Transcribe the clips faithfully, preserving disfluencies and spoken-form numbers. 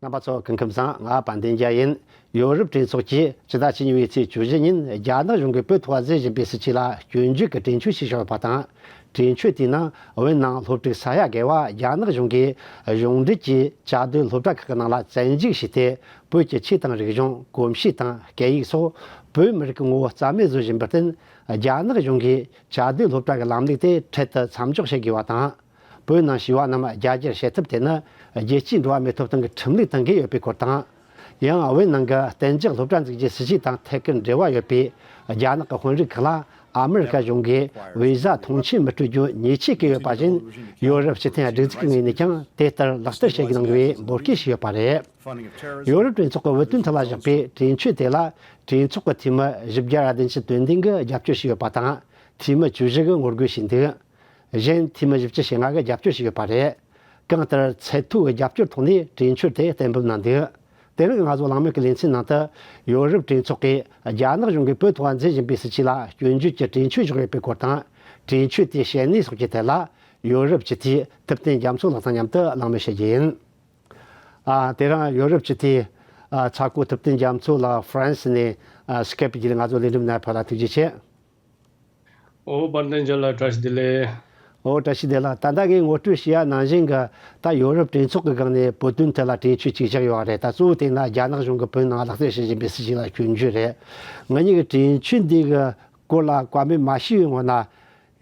རྣམ་པ་ཚོ་སྐུ་ཁམས་བཟང་། ང་དཔལ་ལྡན་རྒྱལ་ཡིན། ཡོ་རོབ་གྲོས་ཚོགས་ཀྱིས་ཕྱི་ཟླ་བཅུ་གཉིས་པའི་ཚེས་བཅུ་བཞི་ཉིན་རྒྱ་ནག་གཞུང་གིས་བོད་ཐོག་མཛད་བཞིན་པའི་སྲིད་བྱུས་ལ་སྐྱོན་བརྗོད་ཀྱི་གྲོས་ཆོད་ཞིག་བཞག་ཡོད་པ་དང་། གྲོས་ཆོད་དེའི་ནང་བོད་ནང་སློབ་ཕྲུག་ས་ཡ་བརྒལ་བ་རྒྱ་ནག་གཞུང་གིས་གཞུང་འབྲེལ་གྱི་བཅའ་སྡོད་སློབ་གྲྭ་ཁག་གི་ནང་ལ་བཙན་འཇུག་བྱས་ཏེ། བོད་ཀྱི་ཆོས་དང་རིག་གཞུང་། གོམས་གཤིས་དང་སྐད་ཡིག་སོགས་བོད་མི་རིགས་ཀྱི་ངོ་བོ་རྩ་མེད་བཟོ་བཞིན་པར་བརྟེན། རྒྱ་ནག་གཞུང་གིས་བཅའ་སྡོད་སློབ་གྲྭ་གི་ལམ་ལུགས་དེ་འཕྲལ་དུ་མཚམས་འཇོག་བྱེད་དགོས་པ་དང་། བོད་ནང་བྱིས་པ་རྣམས་རྒྱ་སྐྱེད་བྱེད་ཐབས་དེ་ནི་རྒྱལ་སྤྱིའི་འགྲོ་བ་མིའི་ཐོབ་ཐང་གི་ཁྲིམས་ལུགས་དང་འགལ་ཡོད་པའི་སྐོར་དང་། ཡང་བོད་ནང་གི་གཏན་འཇགས་སློབ་གྲྭ་འཛུགས་རྒྱུའི་སྲིད་བྱུས་དང་ཐད་ཀར་འབྲེལ་བ་ཡོད་པའི་རྒྱ་ནག་གི་དཔོན་རིགས་ཁག་ལ་ཨ་མི་རི་ཀ་གཞུང་གིས་བི་ཟ་ཐོངས་མཆན་མི་སྤྲོད་རྒྱུ་ཉེས་ཆད་བཀལ་ཡོད་པ་བཞིན། ཡོ་རོབ་སྤྱི་མཐུན་སྒྲིག་འཛུགས་ཀྱི་ངོས་ནས་ཀྱང་དེ་ལྟར་ལག་བསྟར་བྱེད་དགོས་གནང་བའི་འབོད་སྐུལ་ཞུས་ཡོད་པ་རེད། ཡོ་རོབ་གྲོས་ཚོགས་ཀྱི་བོད་དོན་ཐད་ལ་བཞག་པའི་གྲོས་ཆོད་དེ་ལ། གྲོས་ཚོགས་ཀྱི་འཐུས་མི་བཞི་བརྒྱ་ར་བདུན་ཅུ་དོན་བདུན་གྱིས་རྒྱབ་སྐྱོར་བྱས་ཡོད་པ་དང་། འཐུས་མི་བཅུ་བཞི་གིས་ངོ་རྒོལ་བྱས་འདུག་གཞན་འཐུས་མི་བཞི་བཅུ་ཞེ་ལྔ་གིས་རྒྱབ་སྐྱོར་བྱས་ཡོད་པ་རེད། གང་ལྟར་ཚད་མཐོའི་རྒྱབ་སྐྱོར་ཐོག་ནས་གྲོས་ཆོད་དེ་གཏན་འབེབས་གནང་འདུག་དེ་རིང་གི་ང་ཚོ་གླེང་མོལ་གྱི་ལེ་ཚན་ནང་དུ། ཡོ་རོབ་གྲོས་ཚོགས་ཀྱིས་རྒྱ་ནག་གཞུང་གིས་བོད་ཐོག་མཛད་བཞིན་པའི་སྲིད་བྱུས་ལ་སྐྱོན་བརྗོད་ཀྱི་གྲོས་ཆོད་བཞག་ཡོད་པའི་སྐོར་དང་། གྲོས་ཆོད་དེའི་བྱས་ཉེས་སོགས་ཀྱི་ཐད་ལ། ཡོ་རོབ་སྤྱི་འཐུས་ཐུབ་བསྟན་རྒྱ་མཚོ་ལགས་དང་མཉམ་དུ་གླེང་མོལ་བྱེད་རྒྱུ་ཡིན། ཨ། དེ་རིང་ཡོ་རོབ་སྤྱི་འཐུས། ཨ། ཚ་ཁོ་ཐུབ་བསྟན་རྒྱ་མཚོ་ལགས་ཧྥ་རན་སི་ནས། ཨ། སི་ཀེབ་བརྒྱུད་ང་ཚོ་ལས་འགྲུབ་ནས་ཕེབས་ལ་ཐུགས་རྗེ་ཆེ། ཨོ། དཔལ་ལྡན་རྒྱལ་ལགས་བཀྲ་ཤིས་བདེ་ལེགས། ཨོ། བཀྲ་ཤིས་བདེ་ལེགས། ད་ལྟ་གི་ངོ་སྤྲོད་བྱས་ཡ་ནང་བཞིན་གྱི། ད་ཡོ་རོབ་གྲོས་ཚོགས་ཀྱི་སྒང་ནས་བོད་དོན་ཐད་ལ་གྲོས་ཆོད་ཅིག་བཞག་ཡོད་རེད། ད་གཙོ་བོ་དེ་ན་རྒྱ་ནག་གཞུང་གིས་བོད་ནང་ལག་བསྟར་བྱེད་བཞིན་པའི་སྲིད་བྱུས་ལ་སྐྱོན་བརྗོད་རེད། ང་གཉིས་ཀྱིས་གྲོས་ཆོད་འདི་གི་སྐོར་ལ་བཀའ་མོལ་མ་ཞུས་པའི་སྔོན་ན།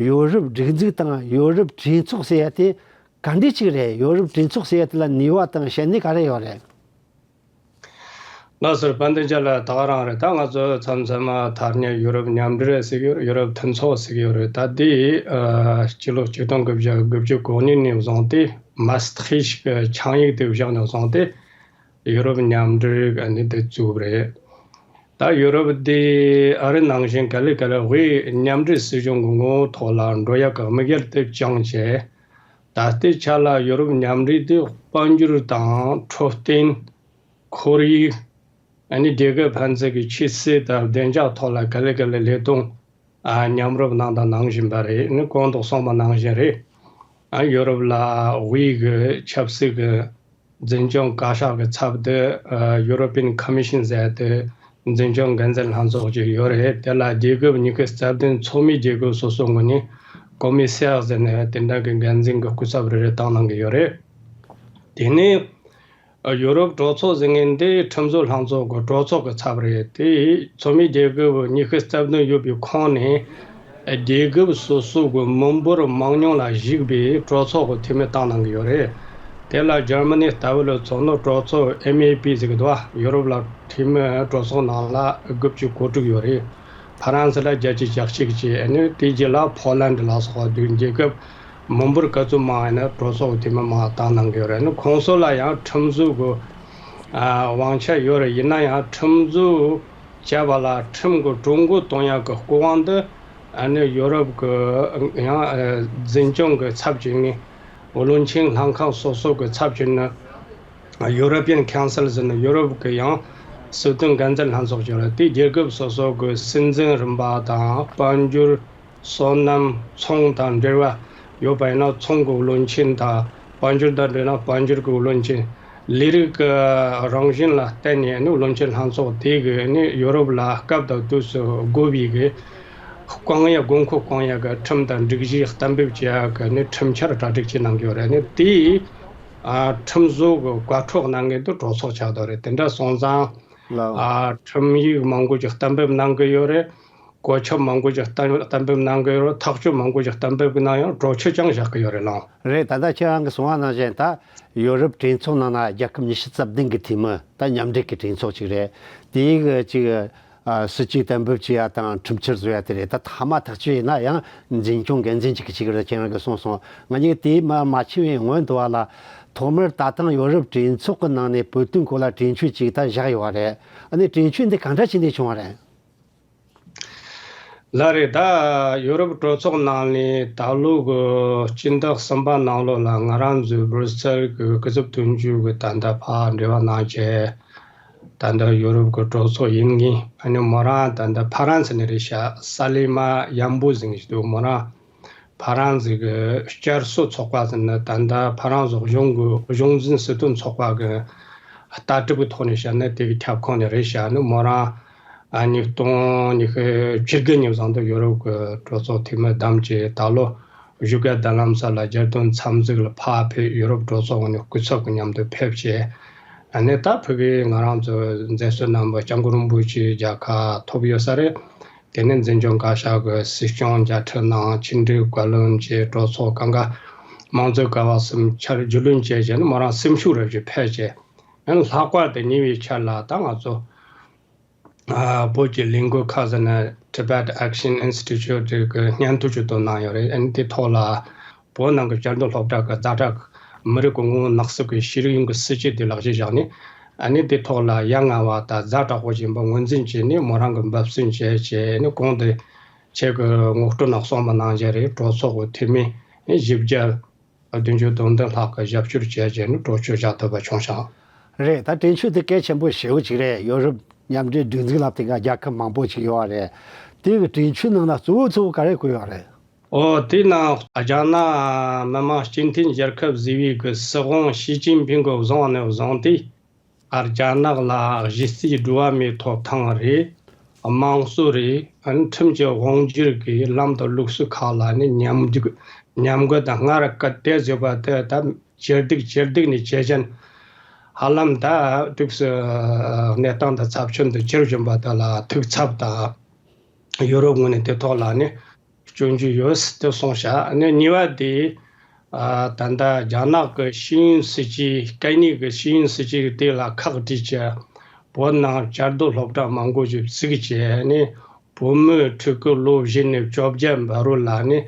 ཡོ་རོབ་སྒྲིག་འཛུགས་དང་ཡོ་རོབ་གྲོས་ཚོགས་ཟེར་ཡ་དེ་ག་འདྲ་ཅིག་རེད། ཡོ་རོབ་གྲོས་ཚོགས་ཟེར་ཡ་དེ་ལ་ནུས་པ་དང་བྱེད་ནུས་ག་རེ་ཡོད་རེད། ལགས་སོ། དཔལ་ལྡན་རྒྱལ་ལགས་ད་ག་རང་རེད། ད་ང་ཚོ་མཚམས་མཚམས་མ་ཐ་སྙད་ཡོ་རོབ་མཉམ་འབྲེལ་ཟེར་གྱི་ཡོད་རེད། ཡོ་རོབ་མཐུན་ཚོགས་ཟེར་གྱི་ཡོད་རེད། ད་དེ་ཨ་སྤྱི་ལོ་ཆིག་སྟོང་དགུ་བརྒྱ་དགུ་བཅུ་གོ་གཉིས་ནས་བཟུང་སྟེ། མཱ་སི་ཊི་རི་ཤི་ཆིངས་ཡིག་དེ་བཞག་ནས་བཟུང་སྟེ། ཡོ་རོབ་མཉམ་འབྲེལ་གྱི་ཨ་ནི་དེ་བཙུགས་པ་རེད། ད་ཡོ་རོབ་དེ་ཨ་རི་ནང་བཞིན་ག་ལེ་ག་ལེ་དབུས་མཉམ་འབྲེལ་སྲིད་གཞུང་གི་ངོ་བོ་ཐོག་ལ་འགྲོ་ཡག་གི་དམིགས་ཡུལ་དེ་བཅངས་བྱས། ད་ལྟའི་ཆ་ལ་ཡོ་རོབ་མཉམ་འབྲེལ་དེ་དཔལ་འབྱོར་དང་འཕྲོད་བསྟེན། ཁོར་ཡུག་ཨ་ནི་རྒྱལ་ཁབ་ཕན་ཚུན་གྱི་ཆོས་སྲིད་དང་བདེ་འཇགས་ཐོག་ལ་ག་ལེ་ག་ལེ་ལས་དོན་ཨ་མཉམ་རུབ་གནང་དང་གནང་བཞིན་པ་རེད། ཨ་ནི་གོང་དུ་གསུངས་པ་ནང་བཞིན་རེད། ཨ་ཡོ་རོབ་ལ་དབུས་ཀྱི་ཆབ་སྲིད་ཀྱི་འཛིན་སྐྱོང་བཀའ་ཤག་གི་ཚབ་ཏུ་ཨ་European Commission ཟེར་ཏེ་འཛིན་སྐྱོང་འགན་འཛིན་ལྷན་ཚོགས་ཅིག་ཡོད་རེད། དེ་ལ་རྒྱལ་ཁབ་ཉི་ཤུ་རྩ་བདུན་ཚོགས་མི་རྒྱལ་ཁབ་སོ་སོའི་ངོས་ནས་ཀོ་མི་སེར་ཟེར་ནས་དེ་འདྲ་གི་འགན་འཛིན་གྱི་སྐུ་ཚབ་རེ་རེ་བཏང་གནང་གི་ཡོད་རེད། དེ་ནས། ཡོ་རོབ་གྲོས་ཚོགས་ཟེར་མཁན་འདི་ཁྲིམས་བཟོ་ལྷན་ཚོགས་ཀྱི་གྲོས་ཚོགས་ཀྱི་ཚབ་རེད། དེ་ཚོགས་མི་རྒྱལ་ཁབ་ཉི་ཤུ་རྩ་བདུན་ཡོད་པའི་ཁོངས་ནས་རྒྱལ་ཁབ་སོ་སོ་གི་མི་འབོར་མང་ཉུང་ལ་གཞིགས་པའི་གྲོས་ཚོགས་ཀྱི་འཐུས་མི་བཏང་གནང་གི་ཡོད་རེད། དེ་ལ་འཇར་མ་ནི་ལྟ་བུ་ལ་མཚོན་ན་གྲོས་ཚོགས་ཨེམ་ཨེ་པི་ཟེར་གི་འདུག་བ། ཡོ་རོབ་ལ་འཐུས་མི་གྲོས་ཚོགས་ནང་ལ་དགུ་བཅུ་གོ་དྲུག་ཡོད་རེད། ཕ་རན་སི་ལ་བརྒྱད་ཅུ་གྱ་གཅིག་བཅས། ཨ་ནི་དེའི་རྗེས་ལ་ཕོ་ལན་ཌི་ལ་སོགས་པ་བདུན། རྒྱལ་ཁབ་མི་འབོར་ག་ཚོད་མང་ཡིན་ན་གྲོས་ཚོགས་འཐུས་མི་མང་བཏང་གནང་གི་ཡོད་རེད། ཨ་ནི་ཁོང་ཚོ་ལ་ཡང་ཁྲིམས་བཟོ་གི་ཨ་དབང་ཆ་ཡོད་རེད། ཡིན་ན་ཡང་ཁྲིམས་བཟོ་བྱས་པ་ལ་ཁྲིམས་ཀྱི་གྲོས་འགོ་གཏོང་ཡག་གི་སྐུ་དབང་དེ་ཨ་ནི་ཡོ་རོབ་ཀྱི་ཡང་ཨ་འཛིན་སྐྱོང་གི་ཚབ་བྱས་ནས། བློན་ཆེན་ལྷན་ཁང་སོ་སོ་གི་ཚབ་བྱས་ནས་European Council ཟེར་ནས་ཡོ་རོབ་ཀྱི་ཡང་སྲིད་དོན་འགན་འཛིན་ལྷན་ཚོགས་ཅིག་ཡོད་རེད། དེ་རྒྱལ་ཁབ་སོ་སོ་གི་སྲིད་འཛིན་རིམ་པ་དང་། དཔལ་འབྱོར། སོ་ནམ། ཚོང་དང་འབྲེལ་བ་ཡོད་པ་ཡིན་ན་ཚོང་གི་བློན་ཆེན་དང་། དཔལ་འབྱོར་དང་འབྲེལ་ན་དཔལ་འབྱོར་གྱི་བློན་ཆེན། ལས་རིགས་ཀྱི་རང་བཞིན་ལ་བརྟེན་ནས་ནི་བློན་ཆེན་ལྷན་ཚོགས་དེ་གིས་ནི་ཡོ་རོབ་ལ་སྐབས་དང་དུས་སུ་དགོས་པའི་གི་བསྐང་ཡ། དགོས་མཁོ་བསྐང་ཡ་གི་ཁྲིམས་དང་སྒྲིག་གཞི་གཏན་འབེབས་བྱེད་ཡ་གི་ནི་ཁྲིམས་འཆར་གྲ་སྒྲིག་བྱེད་གནང་གི་ཡོད་རེད། ནི་དེའི་ཨ་ཁྲིམས་བཟོ་གི་བཀའ་ཁྲོལ་གནང་མཁན་དེ་གྲོས་ཚོགས་ཆགས་བསྡད་རེད། དེ་འདྲ་སོང་ཙང་། ལགས། ཨ་ཁྲིམས་ཡིག་མང་པོ་ཅིག་གཏན་འབེབས་གནང་གི་ཡོད་རེད། བཀོད་ཁྱབ་མང་པོ་ཅིག་གཏན་གཏན་འབེབས་གནང་གི་ཡོད་རེད། ཐག་གཅོད་མང་པོ་ཅིག་གཏན་འབེབས་གནང་ཡང་གྲོས་ཆོད་ཀྱང་བཞག་གི་ཡོད་རེད་ལགས། རེད། ད་ལྟ་ཁྱེད་རང་གིས་གསུངས་པ་ནང་བཞིན། ད་ཡོ་རོབ་གྲོས་ཚོགས་ནང་ན་རྒྱལ་ཁབ་ཉི་ཤུ་རྩ་བདུན་གྱི་འཐུས་མི། ད་མཉམ་འབྲེལ་གྱི་གྲོས་ཚོགས་ཅིག་རེད། དེའི་གི་ཅིག་ཨ་སྲིད་ཇུས་གཏན་འབེབས་བྱེད་ཡ་དང་ཁྲིམས་འཆར་བཟོ་ཡ་དེ་རེད། ད་མཐའ་མ་ཐག་གཅོད་ཡིན་ན་ཡང་འཛིན་སྐྱོང་འགན་འཛིན་གཅིག་གིས་བྱེད་ཀྱི་རེད། ཁྱེད་རང་གིས་གསུངས་སོང་། ང་གཉིས་དེའི་མ་མ་ཕྱིན་པའི་སྔོན་དུ་བ་ལ། ཐོག་མར་ད་ཐེངས་ཡོ་རོབ་གྲོས་ཚོགས་ཀྱི་ནང་ནས་བོད་དོན་སྐོར་ལ་གྲོས་ཆོད་ཅིག་ད་བཞག་ཡོད་པ་རེད། ཨ་ནི་གྲོས་ཆོད་འདི་གང་འདྲ་བྱས་ནས་བྱུང་བ་རེད། ལགས་རེད། ད་ཡོ་རོབ་གྲོས་ཚོགས་ནང་ནས་ད་ལོ་གི་སྤྱི་ཟླ་གསུམ་པ་ནང་ལོགས་ལ་ང་རང་ཚོའི་སྦྲུ་སེལ་གྱི་སྐུ་ཚབ་དོན་གཅོད་ཀྱིས་ད་ལྟ་ཕར་འབྲེལ་བ་གནང་བྱས། ད་ལྟ་ཡོ་རོབ་ཀྱི་གྲོས་ཚོགས་ཡིན་གྱི། ཨ་ནི་མོ་རང་ད་ལྟ་ཕ་རན་སི་ནས་རེད་ཤག་སཱ་ལི་མ་ཡམ་བུ་ཟེར་མཁན་ཞིག་འདུག་མོ་རང་ཕ་རན་སི་གི་བསྐྱར་གསོ་ཚོགས་པ་ཟེར་ནས་ད་ལྟ་ཕ་རན་སི་གཞུང་གི་གཞུང་འཛིན་སྲིད་དོན་ཚོགས་པ་གི་ ལྟ་གྲུབ་ཀྱི་ཐོག་ནས་བཤད་ན་དེ་གི་ཁྱབ་ཁོངས་ནས་རེད་བཤད་ནི་མོ་རང་ཨ་ཉིས་སྟོང་ཉི་ཤུ་བཅུ་དགུ་ཉིན་བཟང་དུ་ཡོ་རོབ་ཀྱི་གྲོས་ཚོགས་འཐུས་མི་བདམས་བྱས་ད་ལོ་བཞུགས་སྒར་རྡ་རམ་ས་ལ་རྒྱལ་དོན་འཚམས་གཟིགས་ལ་ཕར་ཕེབས། ཡོ་རོབ་གྲོས་ཚོགས་ནས་སྐུ་ཚབ་ཀྱི་མཉམ་དུ་ཕེབས་བྱས། ཨ་ནི་ད་ཕ་གི་ང་རང་ཚོ་མཛད་སྲོལ་རྣམ་པ་སྐྱབས་མགོན་རིན་པོ་ཆེའི་མཇལ་ཁ་ཐོབ་ཡོད་ས་རེད། དེ་ནས་འཛིན་སྐྱོང་བཀའ་ཤག་གི་སྲིད་སྐྱོང་མཇལ་འཕྲད་གནང་། ཕྱི་འབྲེལ་བཀའ་བློན་བཅས་གྲོས་ཚོགས་གང་ག་དམངས་གཙོའི་ཀ་བ་གསུམ་ཆར་རྒྱུས་ལོན་བཅས་བྱས་ནས་མོ་རང་སེམས་ཤུགས་རེ་བཞིན་འཕེལ་བྱས། ཨ་ནི་ལྷག་པར་དུ་ཉེ་བའི་ཆར་ལ་ད་ང་ཚོ་ཨ་བོད་ཀྱི་ལས་འགུལ་ཁག་ཟེར་ན་Tibet Action Institute་གི་སྙན་ཐོ་ཅིག་བཏོན་གནང་ཡོད་རེད། ཨ་ནི་དེ་ཐོག་ལ་བོད་ནང་གི་བཅའ་སྡོད་སློབ་གྲྭ་གི་ཛ་དྲག་མི་རིགས་ཀྱི་ངོ་བོ་ནག་གསུབ་ཀྱི་ཤེས་རིག་གཡུང་གི་སྲིད་བྱུས་དེ་ལག་བཅད་བཞག་ནས། ཨ་ནི་དེ་ཐོག་ལ་ཡ་ང་བ་དང་ཛ་དྲག་པོ་ཡིན་པ་ངོས་འཛིན་བྱས་ནས་མོ་རང་གི་འབད་བརྩོན་བྱས་བྱས་ནས་གོང་དུ་ཁྱེད་ཀྱི་ངོ་སྤྲོད་ནང་གསུངས་པ་ནང་བཞིན་རེད། གྲོས་ཚོགས་ཀྱི་འཐུས་མི་བཞི་བརྒྱ་བདུན་ཅུ་དོན་བདུན་ལྷག་གིས་ཞབས་ཞུར་བྱས་བྱས་ནས་གྲོས་ཆོད་བཞག་ཐུབ་པ་བྱུང་ཤག་རེད། ད་གྲོས་ཆོད་དེ་གལ་ཆེན་པོ་ཞེ་པོ་ཅིག་རེད། ཡོ་རོབ་མཉམ་འབྲེལ་སྒྲིག་འཛུགས་ལ་དེ་ག་རྒྱལ་ཁབ་མང་པོ་ཅིག་ཡོད་པ་རེད། དེ་གི་གྲོས་ཆོད་ནང་ན་གཙོ་བོ་གཙོ་བོ་ག་རེ་བཀོད་ཡོད་རེད། ཨོ་དེའི་ནང་རྒྱ་ནག་མི་དམངས་སྤྱི་མཐུན་རྒྱལ་ཁབ་ཟེར་བའི་གི་སྲིད་དབང་ཞི་ཅིན་ཕིང་གིས་བཟུང་ནས་བཟུང་སྟེ། ཨ་རྒྱ་ནག་ལ་གཞི་རྩའི་འགྲོ་བ་མིའི་ཐོབ་ཐང་རེད། དམངས་གཙོ་རེད། ཨ་ནི་ཁྲིམས་ཀྱི་དབང་སྒྱུར་གྱི་ལམ་དང་ལུགས་སྲོལ་ཁག་ལ་ནི་ཉམས་རྒུད་ཉམས་རྒུད་དང་སྔར་ག་དེ་བཟོས་པ་དེ་ད་ཇེ་སྡུག་ཇེ་སྡུག་ནས་ཇེ་ཞན། ཧ་ལམ་ད་དུས་སུ་གནས་སྟངས་དང་ཚབས་ཆེན་དུ་གྱུར་བཞིན་པ་དེ་ལ་ཐུགས་འཚབ་དང་། ཡོ་རོབ་ངོས་ནས་དེ་ཐོག་ལ་ནི་སྐྱོན་བརྗོད་ཡོད་ཟེར་དེ་གསུངས་བཞག་ནས། གཉིས་པ་དེ་ཨ་ད་ལྟ་རྒྱ་ནག་གི་ཤེས་ཡོན་སྲིད་ཇུས་སྐད་གཉིས་ཀྱི་ཤེས་ཡོན་སྲིད་ཇུས་དེ་ལ་ཁག་དཀྲིས་བྱས། བོད་ནང་བཅའ་སྡོད་སློབ་གྲྭ་མང་པོ་ཞིག་བཙུགས་བྱས་ནས་བུ་མོའི་ཕྲུ་གུ་ལོ་བཞི་ནས་བཅོ་བརྒྱད་བར་རོལ་ལ་ནི་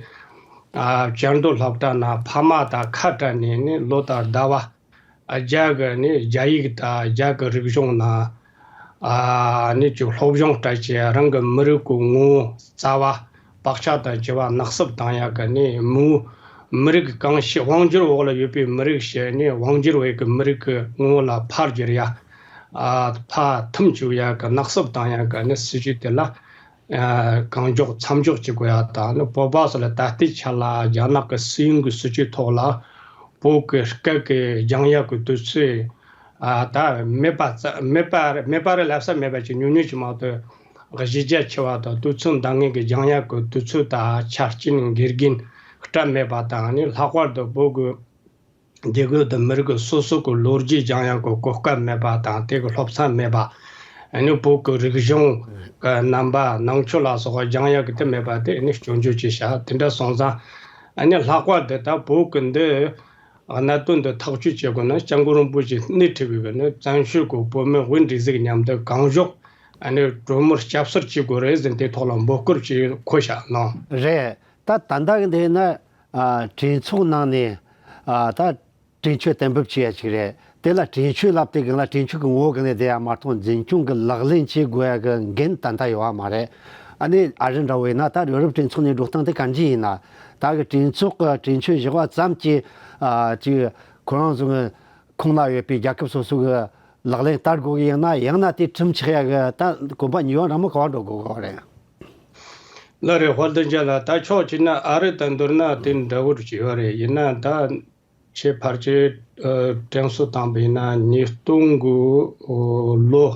ཨ་བཅའ་སྡོད་སློབ་གྲྭ་ནང་ཕ་མ་དང་ཁ་བྲལ་ནས་ནི་ལོ་དང་ཟླ་བ། རྒྱ་གི་ནི་རྒྱ་ཡིག་དང་རྒྱ་གི་རིག་གཞུང་ནང་ཨ་ནི་ཅིག་སློབ་སྦྱོང་སྤྲད་བྱས་རང་གི་མི་རིགས་ཀྱི་ངོ་བོ་རྩ་བ་བག་ཆགས་དང་བཅས་པ་ནག་གསུབ་བཏང་ཡག་གི་ནི་མི་མི་རིགས་གང་ཞིག་དབང་སྒྱུར་འོག་ལ་ཡོད་པའི་མི་རིགས་ཤིག་ནི་དབང་སྒྱུར་བའི་གི་མི་རིགས་ཀྱི་ངོ་བོ་ལ་ཕར་བསྒྱུར་ཡ། ཨ་ཕར་འཐིམ་བཅུག་ཡ་གི་ནག་གསུབ་བཏང་ཡ་གི་ནི་སྲིད་ཇུས་དེ་ལ་ཨ་གང་མགྱོགས་མཚམས་འཇོག་བྱེད་དགོས་ཡ་དང་ནི་བོད་པ་ཚོ་ལ་ད་ལྟའི་ཆ་ལ་རྒྱ་ནག་གི་སྲིད་དབང་གི་སྲིད་ཇུས་ཐོག་ལ་བོད་ཀྱི་སྐད་ཀྱི་སྦྱང་ཡ་གི་དུས་ཚོད་ཨ་ད་མེད་པ་ཙ་མེད་པ་མེད་པ་རེད་ལབ་ས་མེད་པ་ཅིག་ཉུང་ཉུང་ཅིག་མ་གཏོགས་གཞི་རྒྱ་ཆེ་བ་དང་དུས་ཚོད་འདང་ངེས་ཀྱི་སྦྱང་ཡ་གི་དུས་ཚོད་དང་ཆ་རྐྱེན་དགེ་རྒན་སྤྲད་མེད་པ་དང་ནི་ལྷག་པར་དུ་བོད་ཀྱི་སྡེ་ཁུལ་དུ་མི་རིགས་སོ་སོ་གི་ལོ་རྒྱུས་སྦྱང་ཡག་གི་གོ་སྐབས་མེད་པ་དང་དེ་གི་སློབ་ཚན་མེད་པ། ཨ་ནི་བོད་ཀྱི་རིག་གཞུང་གི་རྣམ་པ་ནང་ཆོས་ལ་སོགས་པ་སྦྱང་ཡག་གི་དེ་མེད་པ་དེ་ཨ་ནི་སྐྱོན་བརྗོད་བྱས་བཞག་དེ་འདྲ་སོང་ཙང་ཨ་ནི་ལྷག་པར་དུ་ད་བོད་ཀྱི་འདི་གནད་དོན་འདི་ཐག་གཅོད་བྱེད་དགོས་ན་སྐྱབས་མགོན་རིན་པོ་ཆེ་སྣེ་ཁྲིད་པའི་གི་ནི་བཙན་བྱོལ་གྱི་བོད་མི་དབུས་སྒྲིག་འཛུགས་མཉམ་དུ་གང་མགྱོགས་ཨ་ནི་གྲོས་མོལ་སྐྱབས་སར་བྱེད་དགོས་རེད་ཟེར་དེ་ཐོག་ལ་འབོད་སྐུལ་ཅིག་འཁོད་བཞག་གནང་། རེད། ད་ད་ལྟ་གི་འདི་ན་ཨ་གྲོས་ཚོགས་ནང་ནས་ཨ་ད་གྲོས་ཆོད་གཏན་འབེབས་བྱས་ཡ་ཅིག་རེད། དེ་ལ་གྲོས་ཆོད་ལབ་དེ་གང་ལ་གྲོས་ཆོད་ཀྱི་ངོ་བོ་གང་ནས་བསྡད་ཡ་མ་གཏོགས་འཛིན་སྐྱོང་གི་ལག་ལེན་བྱེད་དགོས་ཡ་གི་འགན་ད་ལྟ་ཡོད་བ་མ་རེད། ཨ་ནི་ཨ་རི་འདྲ་བོ་ཡིན་ན་ད་ཡོ་རོབ་གྲོས་ཚོགས་ནས་འགྲོ་སྟངས་དེ་གང་ཅི་ཡིན་ན་ད་གི་གྲོས་ཚོགས་ཀྱི་གྲོས་ཆོད་བཞག་པ་ཙམ་གྱིས་ཨ་ཅིག་ཁོ་རང་ཚོ་གི་ཁོངས་ན་ཡོད་པའི་རྒྱལ་ཁབ་སོ་སོ་གི་ལག་ལེན་བསྟར་དགོས་གི་ཡིན་ན་ཡང་ན་དེ་ཁྲིམས་ཆགས་ཡ་གི་ད་གོམ་པ་ཉི་བ་རང་མོ་ག་བ་འགྲོ་དགོས་གི་རེད། ལགས་རེད། དཔལ་ལྡན་རྒྱལ་ལགས། ད་ཕྱོགས་གཅིག་ན་ཨ་རི་དང་བསྡུར་ན་དེ་འདྲ་བོ་ཅིག་ཡོད་རེད། ཡིན་ན་ད་ཆེས་ཕལ་ཆེར་ཨ་དྲན་གསོ་བཏང་པ་ཡིན་ན་ཉིས་སྟོང་གི་ལོ་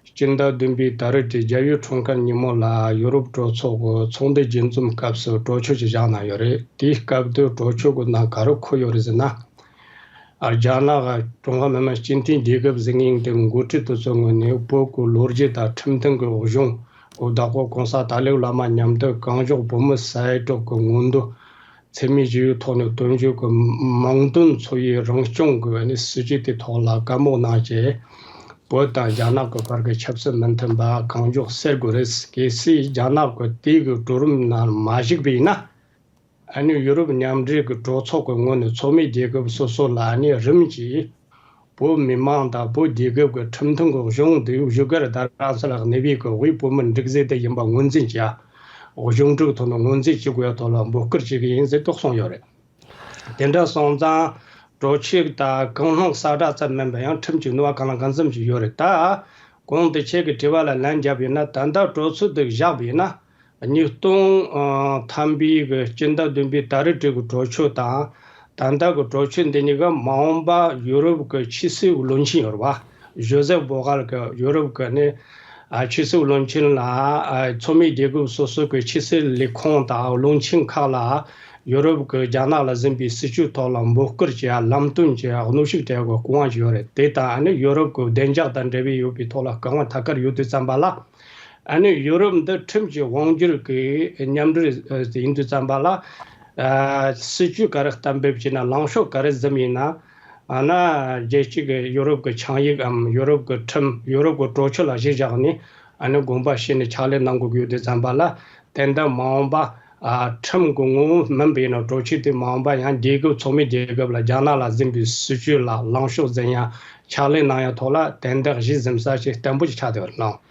སྤྱི་ཟླ་བདུན་པའི་ད་རེས་ཀྱི་རྒྱལ་ཡུལ་འཁྲུངས་སྐར་ཉིན་མོ་ལ་ཡོ་རོབ་གྲོས་ཚོགས་ཀྱི་ཚོགས་འདུ་རྒྱས་འཛོམས་སྐབས་སུ་གྲོས་ཆོད་ཅིག་བཞག་གནང་ཡོད་རེད། དེའི་སྐབས་དུ་གྲོས་ཆོད་ཀྱི་ནང་ག་རེ་འཁོད་ཡོད་རེད་ཟེར་ན། ཨ་རྒྱ་ནག་ཀྲུང་ཧྭ་མི་དམངས་སྤྱི་མཐུན་རྒྱལ་ཁབ་ཟེར་མཁན་དེ་འགོ་ཁྲིད་དེ་ཚོའི་ངོས་ནས་བོད་ཀྱི་ལོ་རྒྱུས་དང་ཁྲིམས་མཐུན་གྱི་གཞུང་བདག་པོ་གོང་ས་ཏཱ་ལའི་བླ་མ་མཉམ་དུ་གང་མགྱོགས་བོད་མི་ས་ཡ་དྲུག་གི་མངོན་འདོད་འཚེ་མེད་ཞི་བའི་ཐོག་ནས་དོན་འཁྱོལ་གྱི་མིང་དོན་མཚུངས་པའི་རང་སྐྱོང་གི་ནི་སྲིད་ཇུས་དེ་ཐོག་ལ་བཀའ་མོལ་གནང་རྗེས། བོད་དང་རྒྱ་ནག་གི་བར་གྱི་ཆབ་སྲིད་མི་མཐུན་པ་གང་མགྱོགས་སེལ་དགོས་རེད། གལ་སྲིད་རྒྱ་ནག་གི་དེ་གི་གྲོས་རིམ་ནང་མ་ཞུགས་པ་ཡིན་ན། ཨ་ནི་ཡུ་རོབ་མཉམ་འབྲེལ་གྱི་གྲོས་ཚོགས་ཀྱི་ངོས་ནས་ཚོགས་མི་རྒྱལ་ཁབ་སོ་སོ་ལ་ཨ་ནི་རིམ་གྱིས་བོད་མི་མང་དང་བོད་རྒྱལ་ཁབ་ཀྱི་ཁྲིམས་མཐུན་གྱི་གཞུང་དེ་བཞུགས་སྒར་རྡ་རམ་ས་ལ་གནས་པའི་གི་དབུས་བོད་མིའི་སྒྲིག་འཛུགས་དེ་ཡིན་པ་ངོས་འཛིན་བྱས། གཞུང་འབྲེལ་ཐོག་ནས་ངོས་འཛིན་བྱེད་དགོས་ཡ་ཐོག་ལ་འབོད་སྐུལ་བྱེད་ཀྱི་ཡིན་ཟེར་དུ་གསུངས་ཡོད་རེད། དེ་འདྲ་སོང་ཙང་གྲོས་ཆོད་དང་གང་སྣང་གསལ་བསྒྲགས་ཙམ་མིན་པ་ཡང་ཁྲིམས་ཀྱི་ནུས་པ་གང་ལ་གང་འཚམ་ཞིག་ཡོད་རེད། ད་གོང་དུ་ཁྱེད་ཀྱི་དྲི་བ་ལ་ལན་བརྒྱབ་ཡོད་ན་ད་ལྟ་གྲོས་ཚོགས་དེ་བཞག་པ་ཡིན་ན། ཉིས་སྟོང་ཐམ་པའི་གི་སྤྱི་ཟླ་བདུན་པའི་ད་རེས་དྲུག་གི་གྲོས་ཆོད་དང་། ད་ལྟ་གི་གྲོས་ཆོད་འདི་གཉིས་ཀ་མ་འོངས་པ་ཡུ་རོབ་ཀྱི་ཕྱི་སྲིད་བློན་ཆེན་ཡོད་རེད་བ། ཇོ་ཟེབ་བོ་གྷལ་གྱིས་ཡོ་རོབ་ཀྱི་ནི་ཨ་ཆོས་སྲིད་བློན་ཆེན་ལ། ཨ་ཚོགས་མི་རྒྱལ་ཁབ་སོ་སོ་གི་ཆོས་སྲིད་ལས་ཁུངས་དང་བློན་ཆེན་ཁག་ལ་ཡོ་རོབ་ཀྱི་རྒྱ་ནག་ལ་འཛིན་པའི་སྲིད་བྱུས་ཐོག་ལ་འབོད་སྐུལ་བྱེད་ཡ། ལམ་སྟོན་བྱེད་ཡ། གནོན་ཤུགས་སྤྲད་ཡ་གི་སྐུ་དབང་ཞིག་ཡོད་རེད། དེ་དང་ཨ་ནི་ཡོ་རོབ་ཀྱི་བདེ་འཇགས་དང་འབྲེལ་བའི་ཡོད་པའི་ཐོག་ལ་སྐུ་དབང་ཐད་ཀར་ཡོད་དུས་ཙམ་པ་ལ། ཨ་ནི་ཡོ་རོབ་འདི་ཁྲིམས་ཀྱི་དབང་སྒྱུར་གྱི་མཉམ་འབྲེལ་ཨ་ཡིན་དུས་ཙམ་པ་ལ། ཨ་སྲིད་བྱུས་ག་རེ་གཏན་འབེབས་བྱས་ན། ལངས་ཕྱོགས་ག་རེ་འཛིན་ཡིན་ན། ཨ་ན་རྒྱལ་སྤྱི་གི་ཡོ་རོབ་ཀྱི་ཆིངས་ཡིག་གམ་ཡོ་རོབ་ཀྱི་ཁྲིམས། ཡོ་རོབ་ཀྱི་གྲོས་ཆོད་ལ་གཞི་བཞག་ནས་ཨ་ནི་དགོངས་པ་བཞེས་ནས་ཕྱག་ལས་གནང་དགོས་ཀྱི་ཡོད་དུས་ཙམ་པ་ལ། ཏན་ཏན་མ་འོངས་པ་ཨ་ཁྲིམས་ཀྱི་ངོ་བོ་མིན་པའི་ནང་གྲོས་ཆོད་དེ་མ་འོངས་པ་ཡང་རྒྱལ་ཁབ་ཚོགས་མི་རྒྱལ་ཁབ་ལ་རྒྱ་ནག་ལ་འཛིན་པའི་སྲིད་བྱུས་ལ་ལངས་ཕྱོགས་འཛིན་ཡ། ཕྱག་ལས་གནང་ཡ་ཐོག་ལ་ཏན་ཏན་གཞི་འཛིན་ས་ཞིག་བརྟན་པོ་ཞིག་ཆགས་བསྡད་པ་རེད་ལགས།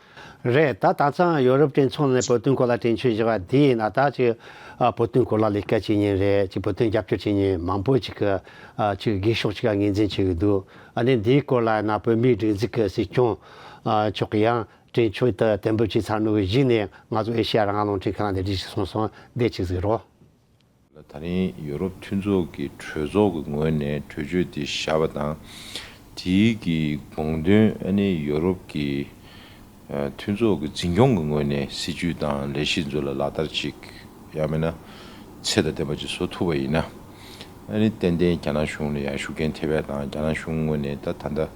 རེད། ད་ད་ཆ་ཡོ་རོབ་གྲོས་ཚོགས་ནས་བོད་དོན་སྐོར་ལ་གྲོས་ཆོད་བཞག་པ་དེ་ཡིན་ན། ད་ཅིག་ཨ་བོད་དོན་སྐོར་ལ་ལས་ཀ་བྱེད་མཁན་རེད། ཅིག་བོད་དོན་རྒྱབ་སྐྱོར་བྱེད་མཁན་མང་པོ་ཅིག་གིས་ཨ་ཅིག་སྒེར་ཕྱོགས་ཅིག་ག་ངོས་འཛིན་བྱེད་ཀྱི་འདུག་ཨ་ནི་འདིའི་སྐོར་ལ་ཡིན་ན་བོད་མིའི་སྒྲིག་འཛུགས་ཀྱི་སྲིད་སྐྱོང་ཨ་མཆོག་གིས་ཡང་གྲོས་ཆོད་དེ་གཏན་འབེབས་བྱས་ཚར་ནོ་གི་གཞུག་ནས་ང་ཚོ་ཨེ་ཤེ་ཡ་རང་དབང་རླུང་འཕྲིན་ཁང་ལ་འདི་འདྲ་ཞིག་གསུངས་སོང་། འདི་ཅིག་གཟིགས་རོགས། ད་རིང་ཡོ་རོབ་མཐུན་ཚོགས་ཀྱི་གྲོས་ཚོགས་ཀྱི་ངོས་ནས་གྲོས་ཆོད་འདི་བཞག་པ་དང་། དེའི་གི་དགོངས་དོན་ཨ་ནི་ཡོ་རོབ་ཀྱི་ཨ་མཐུན་ཚོགས་ཀྱི་འཛིན་སྐྱོང་གི་ངོས་ནས་སྲིད་བྱུས་དང་ལས་གཞི་ཚོ་ལ་ལག་བསྟར་ཅིག་ཡང་མིན་ན་ཚད་དང་ལྡན་པ་ཅིག་བཟོ་ཐུབ་པ་ཡིན་ན། ཨ་ནི་ཏན་ཏན་རྒྱ་ནག་གཞུང་ལ་ཡང་ཤུགས་རྐྱེན་ཐེབས་ཡ་དང་། རྒྱ་ནག་གཞུང་ངོས་ནས་ད་ད་ལྟ་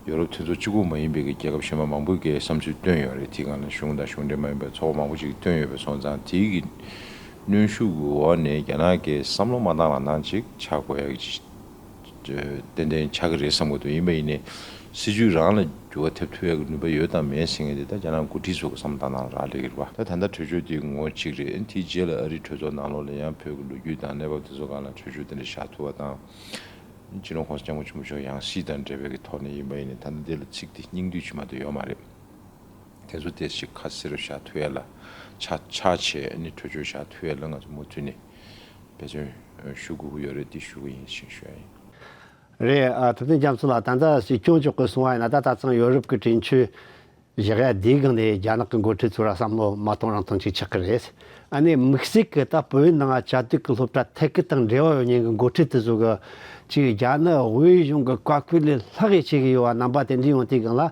ཡོ་རོབ་མཐུན་ཚོགས་གཅིག་པུ་མ་ཡིན་པའི་གི་རྒྱལ་ཁབ་གཞན་པ་མང་པོས་ཀྱི་བསམ་ཚུལ་བཏོན་ཡོད་རེད། དེའི་སྒང་ལ་གཞུང་དང་གཞུང་འབྲེལ་མ་ཡིན་པའི་ཚོགས་པ་མང་པོ་ཅིག་བཏོན་ཡོད་པ་སོང་ཙང་། དེའི་གི་གནོན་ཤུགས་ཀྱི་འོག་ནས་རྒྱ་ནག་གིས་བསམ་བློ་མ་བཏང་རང་བཏང་ཅིག་ཆགས་དགོས་ཡ་གི་ཏན་ཏན་ཆགས་ཀྱི་རེད་བསམ་གྱི་འདུག་ཡིན་པ་ཡིན་ནའི་སྲིད་བྱུས་རང་ལ་འགྱུར་བ་ཐེབས་ཐུབ་ཡ་གི་ནུས་པ་ཡོད་དང་མེད་ཟེར་མཁན་དེ་ད་རྒྱ་ནག་འགོ་ཁྲིད་ཚོ་གི་བསམ་བློ་བཏང་སྟངས་ལ་རག་ལས་ཀྱི་རེད་པ། ད་ད་ལྟ་གྲོས་ཆོད་དེ་ངོ་གཅིག་རེད། དེའི་རྗེས་ལ་ཨ་རིའི་གྲོས་ཚོགས་ནང་ལོགས་ལ་ཡང་བོད་ཀྱི་ལོ་རྒྱུས་དང་གནས་བབ་དེ་ཚོ་སྒང་ལ་གྲོས་ཆོད་དེ་འདྲ་བཞག་ཐུབ་པ་དང་། སྤྱི་ནོར་༸གོང་ས་༸སྐྱབས་མགོན་ཆེན་པོ་མཆོག་ཡང་སྲིད་དང་འབྲེལ་བའི་གི་ཐོག་ནས་ཡིན་པ་ཡིན་ནའི། ད་ལྟ་འདི་ལ་ཚིག་དེ་སྙིང་བསྡུས་ཅིག་མ་གཏོགས་ཡོད་མ་རེད། དེ་ཚོ་དེ་ཞིག་ཁ་གསལ་རུ་བཞག་ཐུབ་ཡ་ལ་ཆ་ཆ་བྱས་ནས་གྲོས་ཆོད་བཞག་ཐུབ་ཡ་ལ་ང་ཚོ་མུ་མཐུད་ནས་འབད་བརྩོན་ཞུ་དགོས་ཀྱི་ཡོད་རེད། དེ་ཞུ་གི་ཡིན་ཞེས་ཞུ་ཡ་ཡིན། རེད། ཨ་ཐུབ་བསྟན་རྒྱ་མཚོ་ལགས། ད་ལྟ་སྲིད་སྐྱོང་མཆོག་གིས་གསུངས་པ་ཡིན་ན། ད་ད་ཚང་ཡོ་རོབ་ཀྱི་གྲོས་ཆོད་བཞག་ཡ་དེའི་སྒང་ནས་རྒྱ་ནག་གི་འགོ་ཁྲིད་ཚོ་ལ་བསམ་བློ་མ་གཏོང་རང་གཏོང་ཅིག་ཆགས་ཀྱི་རེད། ཨ་ནི་དམིགས་བསལ་གྱི་ད་བོད་ནང་བཅའ་སྡོད་ཀྱི་སློབ་གྲྭ་ཐད་ཀར་དང་འབྲེལ་བ་ཡོད་མཁན་གྱི་འགོ་ཁྲིད་དེ་ཚོ་གི་ཅིག་རྒྱ་ནག་དབུས་གཞུང་གི་བཀའ་བཀོད་ལས་ལྷག་གི་བྱེད་ཀྱི་ཡོད་པ་རྣམ་པ་དེ་འདྲ་ཡོང་དུས་སྒང་ལ།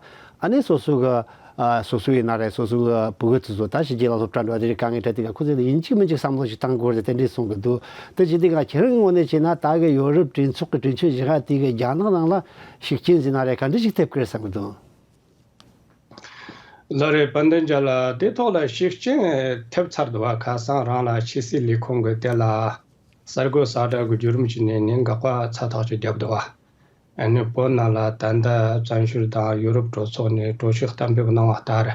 ཨ་ནི་སོ་སོ་གི་ཨ་སོ་སོ་ཡིན་ན་རེད། སོ་སོ་གི་ཕྲུ་གུ་དེ་ཚོ་ད་ཕྱི་རྒྱལ་ལ་སློབ་གྲྭ་འགྲོ་བ་དེ་རིགས་དཀའ་ངལ་འཕྲད་དུས་སྒང་ཁོ་ཚོས་ཡིན་གཅིག་མིན་གཅིག་བསམ་བློ་ཞིག་བཏང་དགོས་རེད་དེ་འདྲས་གསུང་གི་འདུག་དེ་བྱེད་དུས་སྒང་ཁྱེད་རང་གི་ངོས་ནས་བྱས་ན། ད་གི་ཡོ་རོབ་གྲོས་ཚོགས་ཀྱི་གྲོས་ཆོད་བཞག་ཡ་དེ་གི་རྒྱ་ནག་ནང་ལ་ཤུགས་རྐྱེན་ཟེར་ན་རེད། ག་འདྲ་ཞིག་ཐེབས་ཀྱི་རེད་བསམ་གི་འདུག་ལགས་རེད། དཔལ་ལྡན་རྒྱལ་ལགས། དེ་ཐོག་ལ་ཤུགས་རྐྱེན་ཐེབས་ཚར་འདུག་པ། ཁ་སང་རང་ལ་ཆོས་སྲིད་ལས་ཁུངས་ཀྱིས་དེ་ལ་གསར་འགོད་གསལ་བསྒྲགས་ཀྱི་བརྒྱུད་རིམ་ཞིག་ནས་ནི་དགག་པ་ཚ་ཐག་ཆོད་བརྒྱབ་འདུག་པ། ཨ་ནི་བོད་ནང་ལ་ད་ལྟ་བཙན་བྱོལ་དང་ཡུ་རོབ་གྲོས་ཚོགས་ནས་གྲོས་ཆོད་གཏན་འབེབས་གནང་བ་ལྟར།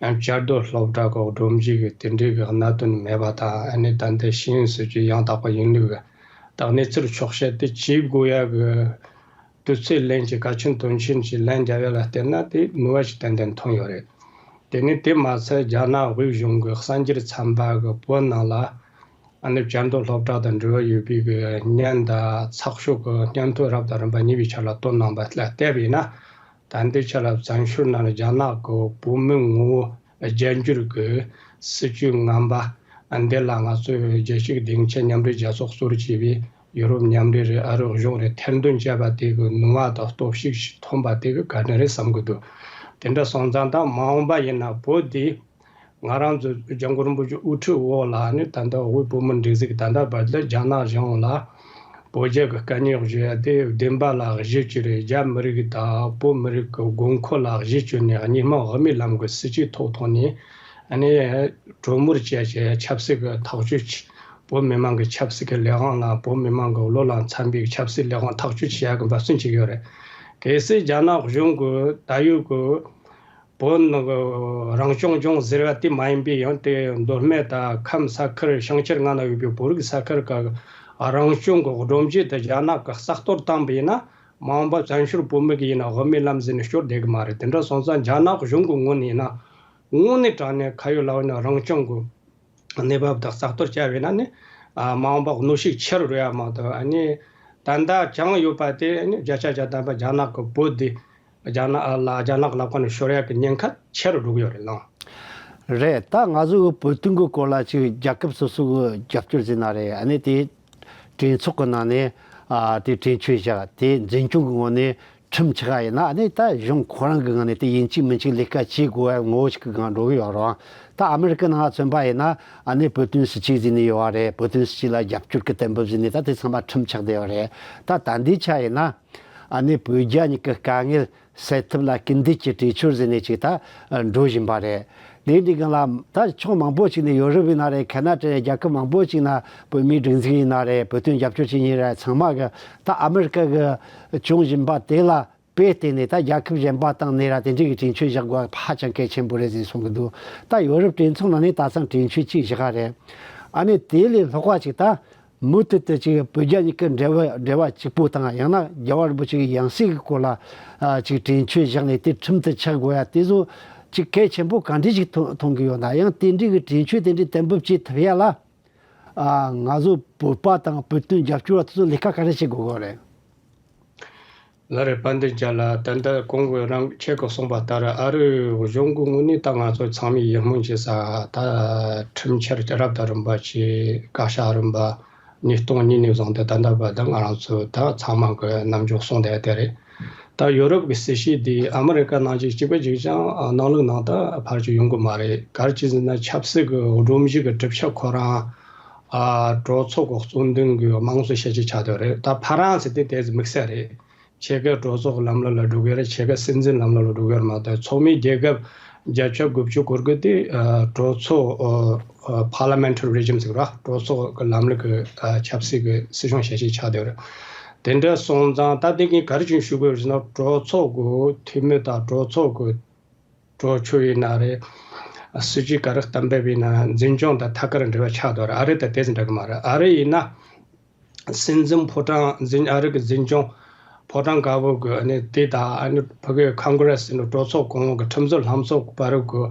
ཡང་བཅའ་སྡོད་སློབ་གྲྭ་གི་སྒྲོམ་གཞི་གི་དེ་འདྲའི་གི་གནད་དོན་མེད་པ་དང་། ཨ་ནི་ད་ལྟ་ཤེས་ཡོན་སྲིད་བྱུས་ཡང་དག་པ་ཡིན་ལུགས་ཀྱི་གནས་ཚུལ་འཁྱོག་བཤད་དེ་བྱེད་དགོས་ཡ་གི་དུས་ཚོད་ལན་གྱི་གལ་ཆེན་དོན་ཆེན་ཞིག་ལན་རྒྱབ་ཡ་ལ་བལྟས་ན། དེ་ནུས་པ་ཞིག་ཏན་ཏན་ཐོན་ཡོད་རེད། དེ་ནི་དེ་མ་ཚད་རྒྱ་ནག་དབུས་གཞུང་གི་གསར་འགྱུར་ཚན་པ་གིས་བོད་ནང་ལ་ཨ་ནི་བཅའ་སྡོད་སློབ་གྲྭ་དང་འབྲེལ་བ་ཡོད་པའི་གི་བརྙན་དང་ཚགས་ཤོག་གི་སྙན་ཐོ་རབ་དང་རིམ་པ་གཉིས་པའི་ཆ་ལ་བཏོན་གནང་པ་ལ་བལྟས་པ་ཡིན་ན། ད་ལྟའི་ཆ་ལ་བཙན་བྱོལ་ནང་རྒྱ་ནག་གི་བོད་མིའི་ངོ་བོ་བརྗེ་བསྒྱུར་གྱི་སྲིད་བྱུས་ངན་པ་འདི་ལ་ང་ཚོས་རྒྱལ་སྤྱིའི་སྡིངས་ཆ་མཉམ་འབྲེལ་རྒྱལ་ཚོགས་གཙོས་བྱས་པའི་ཡུ་རོབ་མཉམ་འབྲེལ་རེད། ཨ་རི་གཞུང་རེད། ཐེར་འདོན་བྱས་པ་དེ་གི་ནུས་པ་དང་སྟོབས་ཤུགས་ཤིག་ཐོན་པ་དེ་གི་བཀའ་དྲིན་རེད་བསམ་གི་འདུག་དེ་འདྲ་སོང་ཙང་ད་མ་འོངས་པ་ཡིན་ན་བོད་འདི་ང་རང་ཚོ་སྐྱབས་མགོན་རིན་པོ་ཆེ་དབུ་ཁྲིད་འོག་ལ་ནི་ད་ལྟ་དབུས་བོད་མིའི་སྒྲིག་འཛུགས་ད་ལྟ་བར་དུ་རྒྱ་ནག་གཞུང་ལ་བོད་རྒྱ་གི་དཀའ་རྙོག་བཟོ་ཡ་དེ་བདེན་པ་ལ་གཞི་བཅོལ་རེད། རྒྱ་མི་རིགས་དང་བོད་མི་རིགས་ཀྱི་དགོས་མཁོ་ལ་གཞི་བཅོལ་ནས་གཉིས་སྨན་དབུ་མའི་ལམ་གྱི་སྲིད་བྱུས་ཐོག་ཐོག་ནས་ཨ་ནི་གྲོས་མོལ་བྱས་བྱས་ཆབ་སྲིད་ཀྱི་ཐག་གཅོད་བྱས། བོད་མི་མང་གི་ཆབ་སྲིད་ཀྱི་ལས་དབང་ལ་བོད་མི་མང་གི་བློ་ལ་འཚམ་པའི་ཆབ་སྲིད་ལས་དབང་ཐག་གཅོད་བྱེད་ཡ་གི་འབད་བརྩོན་བྱེད་ཀྱི་ཡོད་རེད། གལ་སྲིད་རྒྱ་ནག་གཞུང་གི་ད་ཡོད་གི་བོད་ནང་གི་རང་སྐྱོང་ལྗོངས་ཟེར་བ་དེ་མ་ཡིན་པའི་ཡང་དེ་མདོ་སྨད་དང་ཁམས་ས་ཁུལ་བྱང་ཤར་ལྔ་ན་ཡོད་པའི་བོད་རིགས་ས་ཁུལ་གི་རང་སྐྱོང་གི་སྒྲོམ་གཞི་དེ་རྒྱ་ནག་གིས་གསར་གཏོད་བཏང་པ་ཡིན་ན། མ་འོངས་པ་བཙན་བྱོལ་བོད་མི་གི་ཡིན་ན་དབུ་མའི་ལམ་ཟེར་ནས་སྐྱོར་བསྡད་གི་མ་རེད། དེ་འདྲ་སོང་ཙང་རྒྱ་ནག་གཞུང་གི་ངོས་ནས་ཡིན་ན་དངོས་གནས་དྲང་གནས་ཁ་ཡོད་ལག་ཡོད་ནས་རང་སྐྱོང་གི་གནས་བབ་དང་གསར་གཏོད་བྱས་པ་ཡིན་ན་ནི། ཨ་མ་འོངས་པ་གནོན་ཤུགས་ཆེ་རུ་འགྲོ་ཡ་མ་གཏོགས། ཨ་ནི་ད་ལྟ་བྱུང་ཡོད་པ་དེ་ནི་བརྒྱ་ཆ་བརྒྱ་ཐམ་པ་རྒྱ་ནག་གི་བོད་དེ་རྒྱ་ནག་ལ་རྒྱ་ནག་གི་ལག་པ་ནས་ཤོར་ཡ་གི་ཉེན་ཁ་ཆེ་རུ་འགྲོ་གི་ཡོད་རེད་ལགས། རེད། ད་ང་ཚོ་གི་བོད་དོན་གི་སྐོར་ལ་ཅིག་རྒྱལ་ཁབ་སོ་སོ་གི་རྒྱབ་སྐྱོར་ཟེར་ན་རེད། ཨ་ནི་དེ་གྲོས་ཚོགས་གི་ནང་ནས་ཨ་དེ་གྲོས་ཆོད་བཞག་དེ་འཛིན་སྐྱོང་གི་ངོས་ནས་ ཁྲིམས་ཆགས་ཡིན་ན་ཨ་ནི་ད་གཞུང་ཁོ་རང་གི་ངང་ནས་དེ་ཡིན་གཅིག་མིན་གཅིག་ལས་ཀ་བྱེད་དགོས་པའི་ངོ་བོ་ཞིག་གི་སྒང་འགྲོ་གི་ཡོད་རེད། ད་ཨ་མི་རི་ཀའི་ནང་ལ་མཚོན་པ་ཡིན་ན་ཨ་ནི་བོད་དོན་སྲིད་བྱུས་ཟེར་ནས་ཡོད་པ་རེད། བོད་དོན་སྲིད་བྱུས་ལ་རྒྱབ་སྐྱོར་གྱི་གཏན་འབེབས་ཟེར་ནས་ད་དེ་ཚང་མ་ཁྲིམས་ཆགས་བསྡད་ཡོད་རེད། ད་ད་ལྟའི་ཆ་ཡིན་ན་ཨ་ནི་བོད་རྒྱ་གཉིས་ཀྱི་དཀའ་ངལ་སེལ་ཐབས་ལ་སྐུལ་འདེད་ཀྱི་གྲོས་ཆོད་ཟེར་ནས་ཅིག་ད་འགྲོ་བཞིན་པ་རེད། དེ་འདྲའི་སྒང་ལ་ད་ཕྱོགས་མང་པོ་ཅིག་ནས་ཡོ་རོབ་ཡིན་ན་རེད། ཁ་ན་ཌ་རེད། རྒྱལ་ཁབ་མང་པོ་ཅིག་ན་བོད་མིའི་སྒྲིག་འཛུགས་ཡིན་ན་རེད། བོད་དོན་རྒྱབ་སྐྱོར་བྱེད་མཁན་རེད། ཚང་མ་གི་ད་ཨ་མི་རི་ཀ་གི་བྱུང་བཞིན་པ་དེ་ལ་དཔེ་བལྟས་ནས་ད་རྒྱལ་ཁབ་གཞན་པ་དང་ནས་ར་དེ་འདྲའི་གི་གྲོས་ཆོད་བཞག་དགོས་པ་ཧ་ཅང་གལ་ཆེན་པོ་རེད་ཟེར་གསུང་གི་འདུག་ད་ཡོ་རོབ་གྲོས་ཚོགས་ནང་ནས་ད་ཚང་གྲོས་ཆོད་ཅིག་བཞག་ག་རེད། ཨ་ནི་དེ་ལས་ལྷག་པ་ཅིག་ད་མུ་མཐུད་དུ་ཅིག་བོད་རྒྱ་གཉིས་ཀྱི་འབྲེལ་བ་འབྲེལ་བ་གཅིག་པོ་དང་ཡང་ན་རྒྱལ་བ་རིན་པོ་ཆེ་གི་ཡང་སྲིད་ཀྱི་སྐོར་ལ་ཨ་ཅིག་གྲོས་ཆོད་བཞག་ནས་དེ་ཁྲིམས་དུ་ཆགས་དགོས་ཡ་དེ་ཚོ་ཅིག་གལ་ཆེན་པོ་ག་འདྲ་ཞིག་མཐོང་མཐོང་གི་ཡོད་ན། ཡང་དེ་འདྲའི་གི་གྲོས་ཆོད་དེ་འདྲའི་གཏན་འབེབས་བྱེད་ཐུབ་ཡ་ལ་ཨ་ང་ཚོ་བོད་པ་དང་བོད་དོན་རྒྱབ་སྐྱོར་བ་དེ་ཚོ་ལས་ཀ་ག་རེ་བྱེད་དགོས་དགོས་རེད། ལགས་རེད། དཔལ་ལྡན་རྒྱལ་ལགས། ད་ལྟ་གོང་གི་རང་ཁྱེད་ཀྱིས་གསུངས་པ་ལྟར་ཨ་རི་གཞུང་གི་ངོས་ནས་ད་ང་ཚོ་ཚང་མས་ཡིད་སྨོན་བྱེད་ས་ད་ཁྲིམས་འཆར་རབ་དང་རིམ་པ་བྱས། བཀའ་ཤག་རིམ་པ་ཉིས་སྟོང་གཉིས་ནས་བཟུང་སྟེ་ད་ལྟ་བར་དུ་ང་རང་ཚོ་ད་ཚང་མ་གི་རྣམ་འགྱུར་གསུངས་བསྡད་དེ་རེད། ད་ཡོ་རོབ་ཀྱི་སྲིད་བྱུས་འདི་ཨ་མི་རི་ཀ་ནང་བཞིན་གཅིག་པ་གཅིག་རྐྱང་ནང་ལུགས་ནང་ད་ཕལ་ཆེར་ཡོང་གི་མ་རེད། ག་རེ་བྱས་ཟེར་ན་ཆབ་སྲིད་ཀྱི་སྒྲོམ་གཞི་གི་གྲུབ་ཆ་ཁོ་རང་ཨ་གྲོས་ཚོགས་ཀྱི་གཙོ་འདུན་གྱི་དམངས་གཙོ་ཞལ་ཆད་ཆགས་བསྡད་རེད། ད་ཕ་རན་སི་དེ་དེ་ཙམ་དམིགས་བསལ་རེད། ཕྱེད་ཀ་གྲོས་ཚོགས་ཀྱི་ལམ་ལུགས་ལ་འགྲོ་གི་རེད། ཕྱེད་ཀ་སྲིད་འཛིན་ལམ་ལུགས་ལ་འགྲོ་གི་རེད་མ་གཏོགས་ཚོགས་མི་རྒྱལ་ཁབ་བརྒྱད་ཅུ་གྱ་དགུ་སྐོར་གྱི་དེ་ཨ་གྲོས་ཚོགས་ཨ་ཨ་parliamentary regime་ཟེར་བ་གྲོས་ཚོགས་ཀྱི་ལམ་ལུགས་ཀྱི་ཨ་ཆབ་སྲིད་ཀྱི་སྲིད་གཞུང་ཞལ་ཆད་ཆགས་བསྡད་ཡོད་རེད། དེ་འདྲ་སོང་ཙང་ད་དེ་གིན་ག་རེ་བྱུང་ཞུ་དགོས་ཟེར་ན་གྲོས་ཚོགས་ཀྱི་འཐུས་མི་དང་གྲོས་ཚོགས་ཀྱི་གྲོས་ཆོད་ཡིན་ན་རེད། སྲིད་ཇུས་ག་རེ་གཏན་འབེབས་ཡིན་ན་འཛིན་སྐྱོང་དང་ཐད་ཀར་འབྲེལ་བ་ཆགས་བསྡད་ཡོད་རེད། ཨ་རི་དང་དེ་ཙམ་འདྲ་གི་མ་རེད། ཨ་རི་ཡིན་ན། སྲིད་འཛིན་ཕོ་བྲང་འཛིན་ཨ་རི་གི་འཛིན་སྐྱོང་ཕོ་བྲང་དཀར་པོ་གི་ཨ་ནི་དེ་དང་ཨ་ནི་ཕ་གི་Congress་ཟེར་ནི་གྲོས་ཚོགས་གོང་འོག་གི་ཁྲིམས་བཟོ་ལྷན་ཚོགས་བར་གི་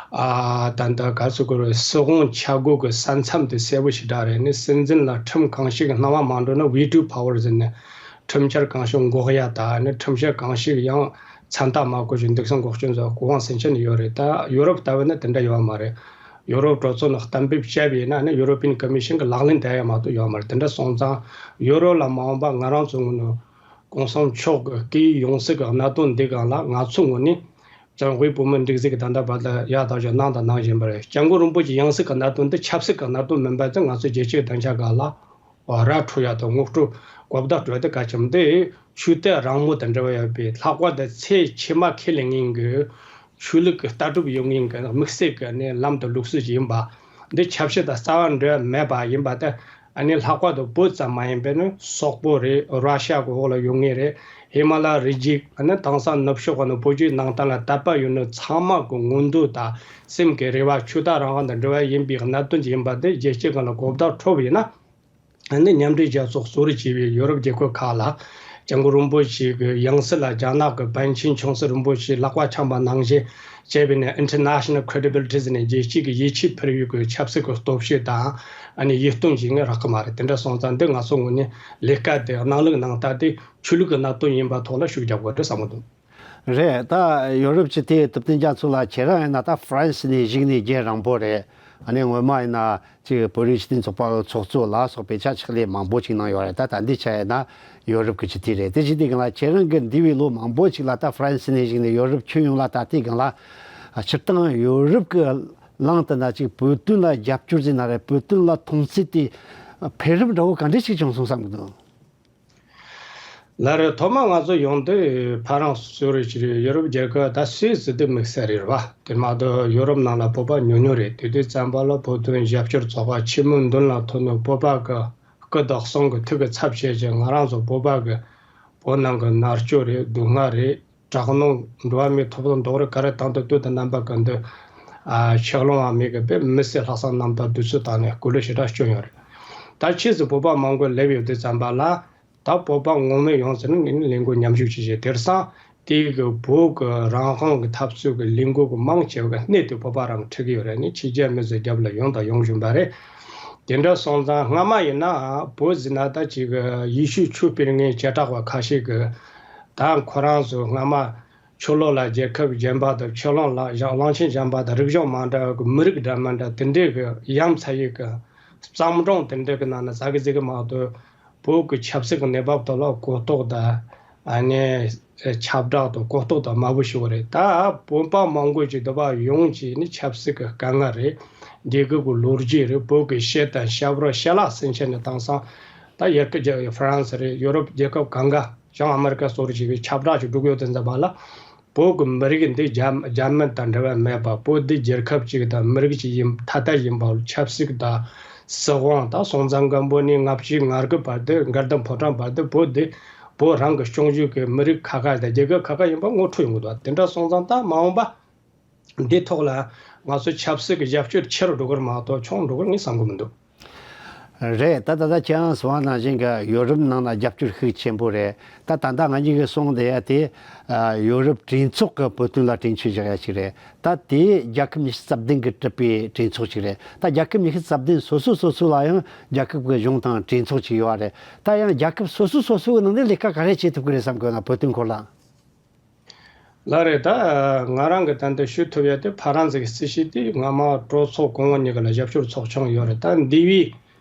ཨ་ད་ལྟ་ག་ཚོད་གི་རེད། སྲིད་དབང་ཆ་བགོས་གི་ས་མཚམས་དེ་གསལ་པོ་ཞིག་འདྲ་རེད། ནི་སྲིད་འཛིན་ལ་ཁྲིམས་གང་ཞིག་སྣང་བ་མ་འགྲོ་ན་veto power་ཟེར་ནི་ཁྲིམས་འཆར་གང་ཞིག་འགོག་ཡ་ད་ཨ་ནི་ཁྲིམས་འཆར་གང་ཞིག་ཡང་མཚན་རྟགས་མ་བཀོད་ཅིག་འདུག་སེ་འགོག་རྐྱེན་བཟོ་གོ་དབང་སེང་ཆེན་ནི་ཡོད་རེད། ད་ཡུ་རོབ་ལྟ་བུ་ན་དེ་འདྲ་ཡོད་མ་རེད། ཡུ་རོབ་གྲོས་ཚོགས་ནང་གཏན་འབེབས་བྱས་པ་ཡིན་ན་ནི་European Commission་གི་ལག་ལེན་བསྟར་ཡ་མ་གཏོགས་ཡོད་མ་རེད། དེ་འདྲ་སོང་ཙང་ཡུ་རོབ་ལ་མ་འོངས་པ་ང་རང་ཚོ་ངོས་ནས་གོང་ས་མཆོག་གི་སྐུའི་ཡང་སྲིད་ཀྱི་གནད་དོན་འདི་སྒང་ལ་ང་ཚོ་ངོས་ནས་ཅང་ཝེ་བོད་མི་སྒྲིག་འཛུགས་ཀྱི་ད་ལྟ་བར་དུ་ཡག་ཐག་ཆོད་གནང་དང་གནང་བཞིན་པ་རེད། སྐྱབས་མགོན་རིན་པོ་ཆེ་ཡང་སྲིད་ཀྱི་གནད་དོན་འདི་ཆབ་སྲིད་ཀྱི་གནད་དོན་མིན་པ་ཙང་ང་ཚོ་རྒྱལ་སྤྱིའི་སྡིངས་ཆ་སྒང་ལ་ར་འཕྲོད་ཡ་དང་ངོ་སྤྲོད་གོ་བརྡ་སྤྲོད་དེ་ག་ཅིམ་དེ་ཆོས་དད་རང་མོས་དང་འབྲེལ་བ་ཡོད་པའི་ལྷག་པར་དུ་ཚེ་ཕྱི་མ་ཁས་ལེན་མཁན་གྱི་ཆོས་ལུགས་ཀྱི་ལྟ་གྲུབ་ཡོད་མཁན་གྱི་དམིགས་བསལ་གྱི་ནི་ལམ་དང་ལུགས་སྲོལ་ཞིག་ཡིན་པ། འདི་ཆབ་སྲིད་དང་རྩ་བ་འབྲེལ་བ་མེད་པ་ཡིན་པ་དེ་ཨ་ནི་ལྷག་པར་དུ་བོད་ཙམ་མ་ཡིན་པའི་ནི་སོག་པོ་རེད། ར་ཤ་གི་འོག་ལ་ཡོད་མཁན་རེད། ཧི་མ་ལ་རི་རྒྱུད་ཨ་ནི་དེང་སང་ནུབ་ཕྱོགས་ཀྱི་ནི་བོད་བརྒྱུད་ནང་བསྟན་ལ་དད་པ་ཡོད་ནི་ཚང་མ་གི་མངོན་འདོད་དང་སེམས་ཀྱི་རེ་བ་ཆོས་དད་རང་དབང་དང་འབྲེལ་བ་ཡིན་པའི་གནད་དོན་ཅིག་ཡིན་པ་དེ་རྒྱལ་སྤྱི་སྒང་ལ་གོ་བརྡ་འཕྲོད་པ་ཡིན་ན། ཨ་ནི་མཉམ་འབྲེལ་རྒྱལ་ཚོགས་གཙོ་བོར་བྱས་པའི་ཡོ་རོབ་རྒྱལ་ཁབ་ཁག་ལ་སྐྱབས་མགོན་རིན་པོ་ཆེ་གི་ཡང་སྲིད་ལ་རྒྱ་ནག་གི་པཎ་ཆེན་ཆུང་སྲིད་རིན་པོ་ཆེས་ལག་པ་འཆང་པ་ནང་བཞིན་བྱས་པའི་ནས་international credibility་ཟེར་ནས་རྒྱལ་སྤྱི་གི་ཡིད་ཆེས་འཕེར་ཡུལ་གྱི་ཆབ་སྲིད་ཀྱི་སྟོབས་ཤུགས་དང་ཨ་ནི་ཡིད་རྟོན་བྱེད་ངེས་རག་གི་མ་རེད། དེ་འདྲ་སོང་ཙང་འདི་ང་ཚོ་ངོས་ནས་ལས་ཀ་དེ་གནང་ལུགས་གནང་སྟངས་དེ་ཆོས་ལུགས་ཀྱི་གནད་དོན་ཡིན་པ་ཐོག་ལ་ཤུགས་རྒྱབ་དགོས་རེད་བསམ་གྱི་འདུག་རེད། ད་ཡོ་རོབ་ཀྱི་དེ་ཐུབ་བསྟན་རྒྱ་མཚོ་ལགས་ཁྱེད་རང་ཡིན་ན་ད་ཧྥ་རན་སི་ནས་གཞིགས་ནས་རྒྱུན་རིང་པོ་རེད། ཨ་ནི་སྔོན་མ་ཡིན་ན་ཅིག་བོད་རིགས་སྤྱི་མཐུན་ཚོགས་པ་གི་ཚོགས་གཙོ་ལ་སོགས་པའི་ཆ་ཆགས་ལས་མང་པོ་ཅིག་གནང་ཡོད་རེད། ད་ད་འདི་ཆ་ཡིན་ན་ཡོ་རོབ་ཀྱི་སྤྱི་འཐུས་རེད། དེ་བཞིན་དེ་སྒང་ལ་ཁྱེད་རང་གི་འདས་པའི་ལོ་མང་པོ་ཅིག་ལ་ད་ཧྥ་རན་སི་ནས་གཞིགས་ནས་ཡོ་རོབ་ཁྱོན་ཡོངས་ལ་ད་ལྟའི་སྒང་ལ་སྤྱིར་བཏང་ཡོ་རོབ་ཀྱི་ལམ་དུ་ན་ཅིག་བོད་དོན་ལ་རྒྱབ་སྐྱོར་ཟེར་ན་རེད། བོད་དོན་ལ་མཐོང་ཚུལ་དེ་འཕེལ་རིམ་འདྲ་བོ་ག་འདྲ་ཞིག་བྱུང་སོང་བསམ་གྱི་འདུག་ལགས་རེད། ཐོག་མར་ང་ཚོ་ཡོང་དུས་ཕ་རན་སི་ཟེར་རེད་ཅི་རེད། ཡོ་རོབ་རྒྱལ་ཁབ་ད་སུད་སི་དེ་དམིགས་བསལ་རེད་བ། དེ་མ་གཏོགས་ཡོ་རོབ་ནང་ལ་བོད་པ་ཉུང་ཉུང་རེད། དེ་དུས་ཙམ་པ་ལ་བོད་དོན་རྒྱབ་སྐྱོར་ཚོགས་པ་ཆེན་མོ་མདུན་ལ་ཐོན་ནས་བོད་པ་གི་སྐུ་དང་གསུང་གི་ཐུགས་ཀྱི་ཚབ་བྱས་ཀྱི་ང་རང་ཚོ་བོད་པ་གི་བོད་ནང་གི་མནར་གཅོད་རེད། སྡུག་བསྔལ་རེད། དྲག་གནོན། འགྲོ་བ་མིའི་ཐོབ་ཐང་རྡོག་རོལ་ག་རེ་བཏང་དུ་དུས་དང་རྣམ་པ་ཀུན་ཏུ་ཨ་ཆག་ལོང་བ་མེད་གི་དཔེ་མི་སྲིད་ལྷག་བསམ་རྣམ་དག་དུས་ཚོད་བཏང་ནས་སྐུ་ལུས་ཞེ་དྲག་བསྐྱོན་ཡོད་རེད། ད་ཕྱིས་སུ་བོད་པ་མང་པོ་སླེབས་ཡོད་དུས་ཙམ་པ་ལ་ད་བོད་པ་ངོ་མས་ཡོང་ཟེར་ནས་ངས་ནི་ལས་འགུལ་མཉམ་ཞུགས་བྱས་བྱས་དེང་སང་དེའི་གི་བོད་ཀྱི་རང་དབང་གི་འཐབ་རྩོད་ཀྱི་ལས་འགུལ་གྱི་མང་ཆེ་བ་གི་སྣེ་དེ་བོད་པ་རང་ཁྲིད་ཀྱི་ཡོད་རེད། ནི་ཕྱི་རྒྱལ་མི་ཚོ་རྒྱབ་ལ་ཡོང་དང་ཡོང་བཞིན་པ་རེད། དེ་འདྲ་སོང་ཙང་སྔ་མ་ཡིན་ན་བོད་ཟེར་ན་ད་ཅིག་ཡེ་ཤུའི་ཆོས་སྤེལ་མཁན་བྱེ་བྲག་པ་ཁ་ཤས་ཀྱིས་ད་ཁོ་རང་ཚོ་སྔ་མ་ཕྱི་ལོགས་ལ་རྒྱལ་ཁབ་གཞན་པ་དང་ཕྱི་ལོགས་ལ་གླང་ཆེན་གཞན་པ་དང་རིག་གཞུང་མ་འདྲ་བའི་མི་རིགས་འདྲ་མི་འདྲ་དེ་འདྲའི་གི་ཡ་མཚན་ཡོད་གི་བརྩམས་སྒྲུང་དེ་འདྲའི་གི་ནང་ན་ཟ་གི་ཟིག་གི་མ་གཏོགས་བོད་ཀྱི་ཆབ་སྲིད་ཀྱི་གནས་བབ་ཐོག་ལ་གོ་རྟོགས་དང་ ཨ་ནི་ཁྱབ་བསྒྲགས་དང་གོ་རྟོགས་དང་དམའ་པོ་ཞིག་རེད། ད་བོད་པ་མང་པོ་ཅིག་འདི་པ་ཡོངས་ཀྱི་ནི་ཆབ་སྲིད་ཀྱི་དཀའ་ངལ་རེད། རྒྱལ་ཁབ་ཀྱི་ལོ་རྒྱུས་རེད། བོད་ཀྱི་ཤེད་དང་ཤ་བོར་ཤ་ལག་སེམས་ཅན་ནི་དེང་སང་ད་ཡར་སྐད་རྒྱག་ཧྥ་རན་སི་རེད། ཡོ་རོབ་རྒྱལ་ཁབ་གང་ག་བྱང་ཨ་མི་རི་ཀ་སོགས་རེད་ཅེས་པའི་ཁྱབ་བསྒྲགས་ཅིག་སྒྲུག་ཡོད་དེ་འཛམ་བུ་གླིང་ལ། བོད་ཀྱི་མི་རིགས་འདི་རྒྱ་རྒྱ་མི་དང་འབྲེལ་བ་མེད་པ། བོད་འདི་རྒྱལ་ཁབ་ཅིག་དང་མི་རིགས་ཅིག་ཡིན་ཐ་དད་ཡིན་པ། ཆབ་སྲིད་དང་སྲིད་དབང་དང་སྲོང་བཙན་སྒམ་པོ་ནས་ལྔ་བཅུ་ང་དགུ་བར་དུ། མགར་ལྡན་ཕོ་བྲང་བར་དུ་བོད་འདི་བོད་རང་གི་སྐྱོང་བརྗོད་ཀྱི་མི་རིགས་ཁ་ཁ་དང་རྒྱལ་ཁབ་ཁ་ཁ་ཡིན་པ་ངོ་འཕྲོད་ཡོང་གི་འདུག་དེ་འདྲ་སོང་ཙང་ད་མ་འོངས་པ་འདི་ཐོག་ལ་ང་ཚོ་ཆབ་སྲིད་ཀྱི་རྒྱབ་སྐྱོར་ཆེ་རུ་འགྲོ་གི་རེད་མ་གཏོགས་ཆུང་འགྲོ་གི་རེད་ངས་བསམ་གི་མི་འདུག་རེད། ད་ད་ལྟ་ཁྱེད་རང་གསུངས་པ་ནང་བཞིན་གྱི་ཡོ་རོབ་ནང་ལ་རྒྱབ་སྐྱོར་ཤུགས་ཆེན་པོ་རེད། ད་ད་ལྟ་ང་གཉིས་ཀྱིས་གསུངས་བསྡད་ཡ་དེ་ཨ་ཡོ་རོབ་གྲོས་ཚོགས་ཀྱི་བོད་དོན་ལ་དྲན་གསོ་རྒྱག་ཡ་ཞིག་རེད། ད་དེ་རྒྱལ་ཁབ་ཉི་ཤུ་རྩ་བདུན་གྱིས་གྲུབ་པའི་གྲོས་ཚོགས་ཤིག་རེད། ད་རྒྱལ་ཁབ་ཉི་ཤུ་རྩ་བདུན་སོ་སོ་སོ་སོ་ལ་ཡང་རྒྱལ་ཁབ་ཀྱི་གཞུང་དང་གྲོས་ཚོགས་ཅིག་ཡོད་པ་རེད། ད་ཡང་རྒྱལ་ཁབ་སོ་སོ་སོ་སོའི་ནང་ནས་ལས་ཀ་ག་རེ་བྱེད་ཐུབ་ཀྱི་རེད་བསམ་དགོས་ན། བོད་དོན་སྐོར་ལ། ལགས་རེད། ད་ང་རང་གི་ད་ལྟ་ཞུ་ཐུབ་ཡ་དེ་ཕ་རན་སི་གི་སྲིད་བྱུས་དེ་སྔ་མ་གྲོས་ཚོགས་གོང་འོག་གཉིས་ཀ་ལ་རྒྱབ་སྐྱོར་ཚོགས་ཆུང་ཡོད་རེད། ད་འདས་པའི་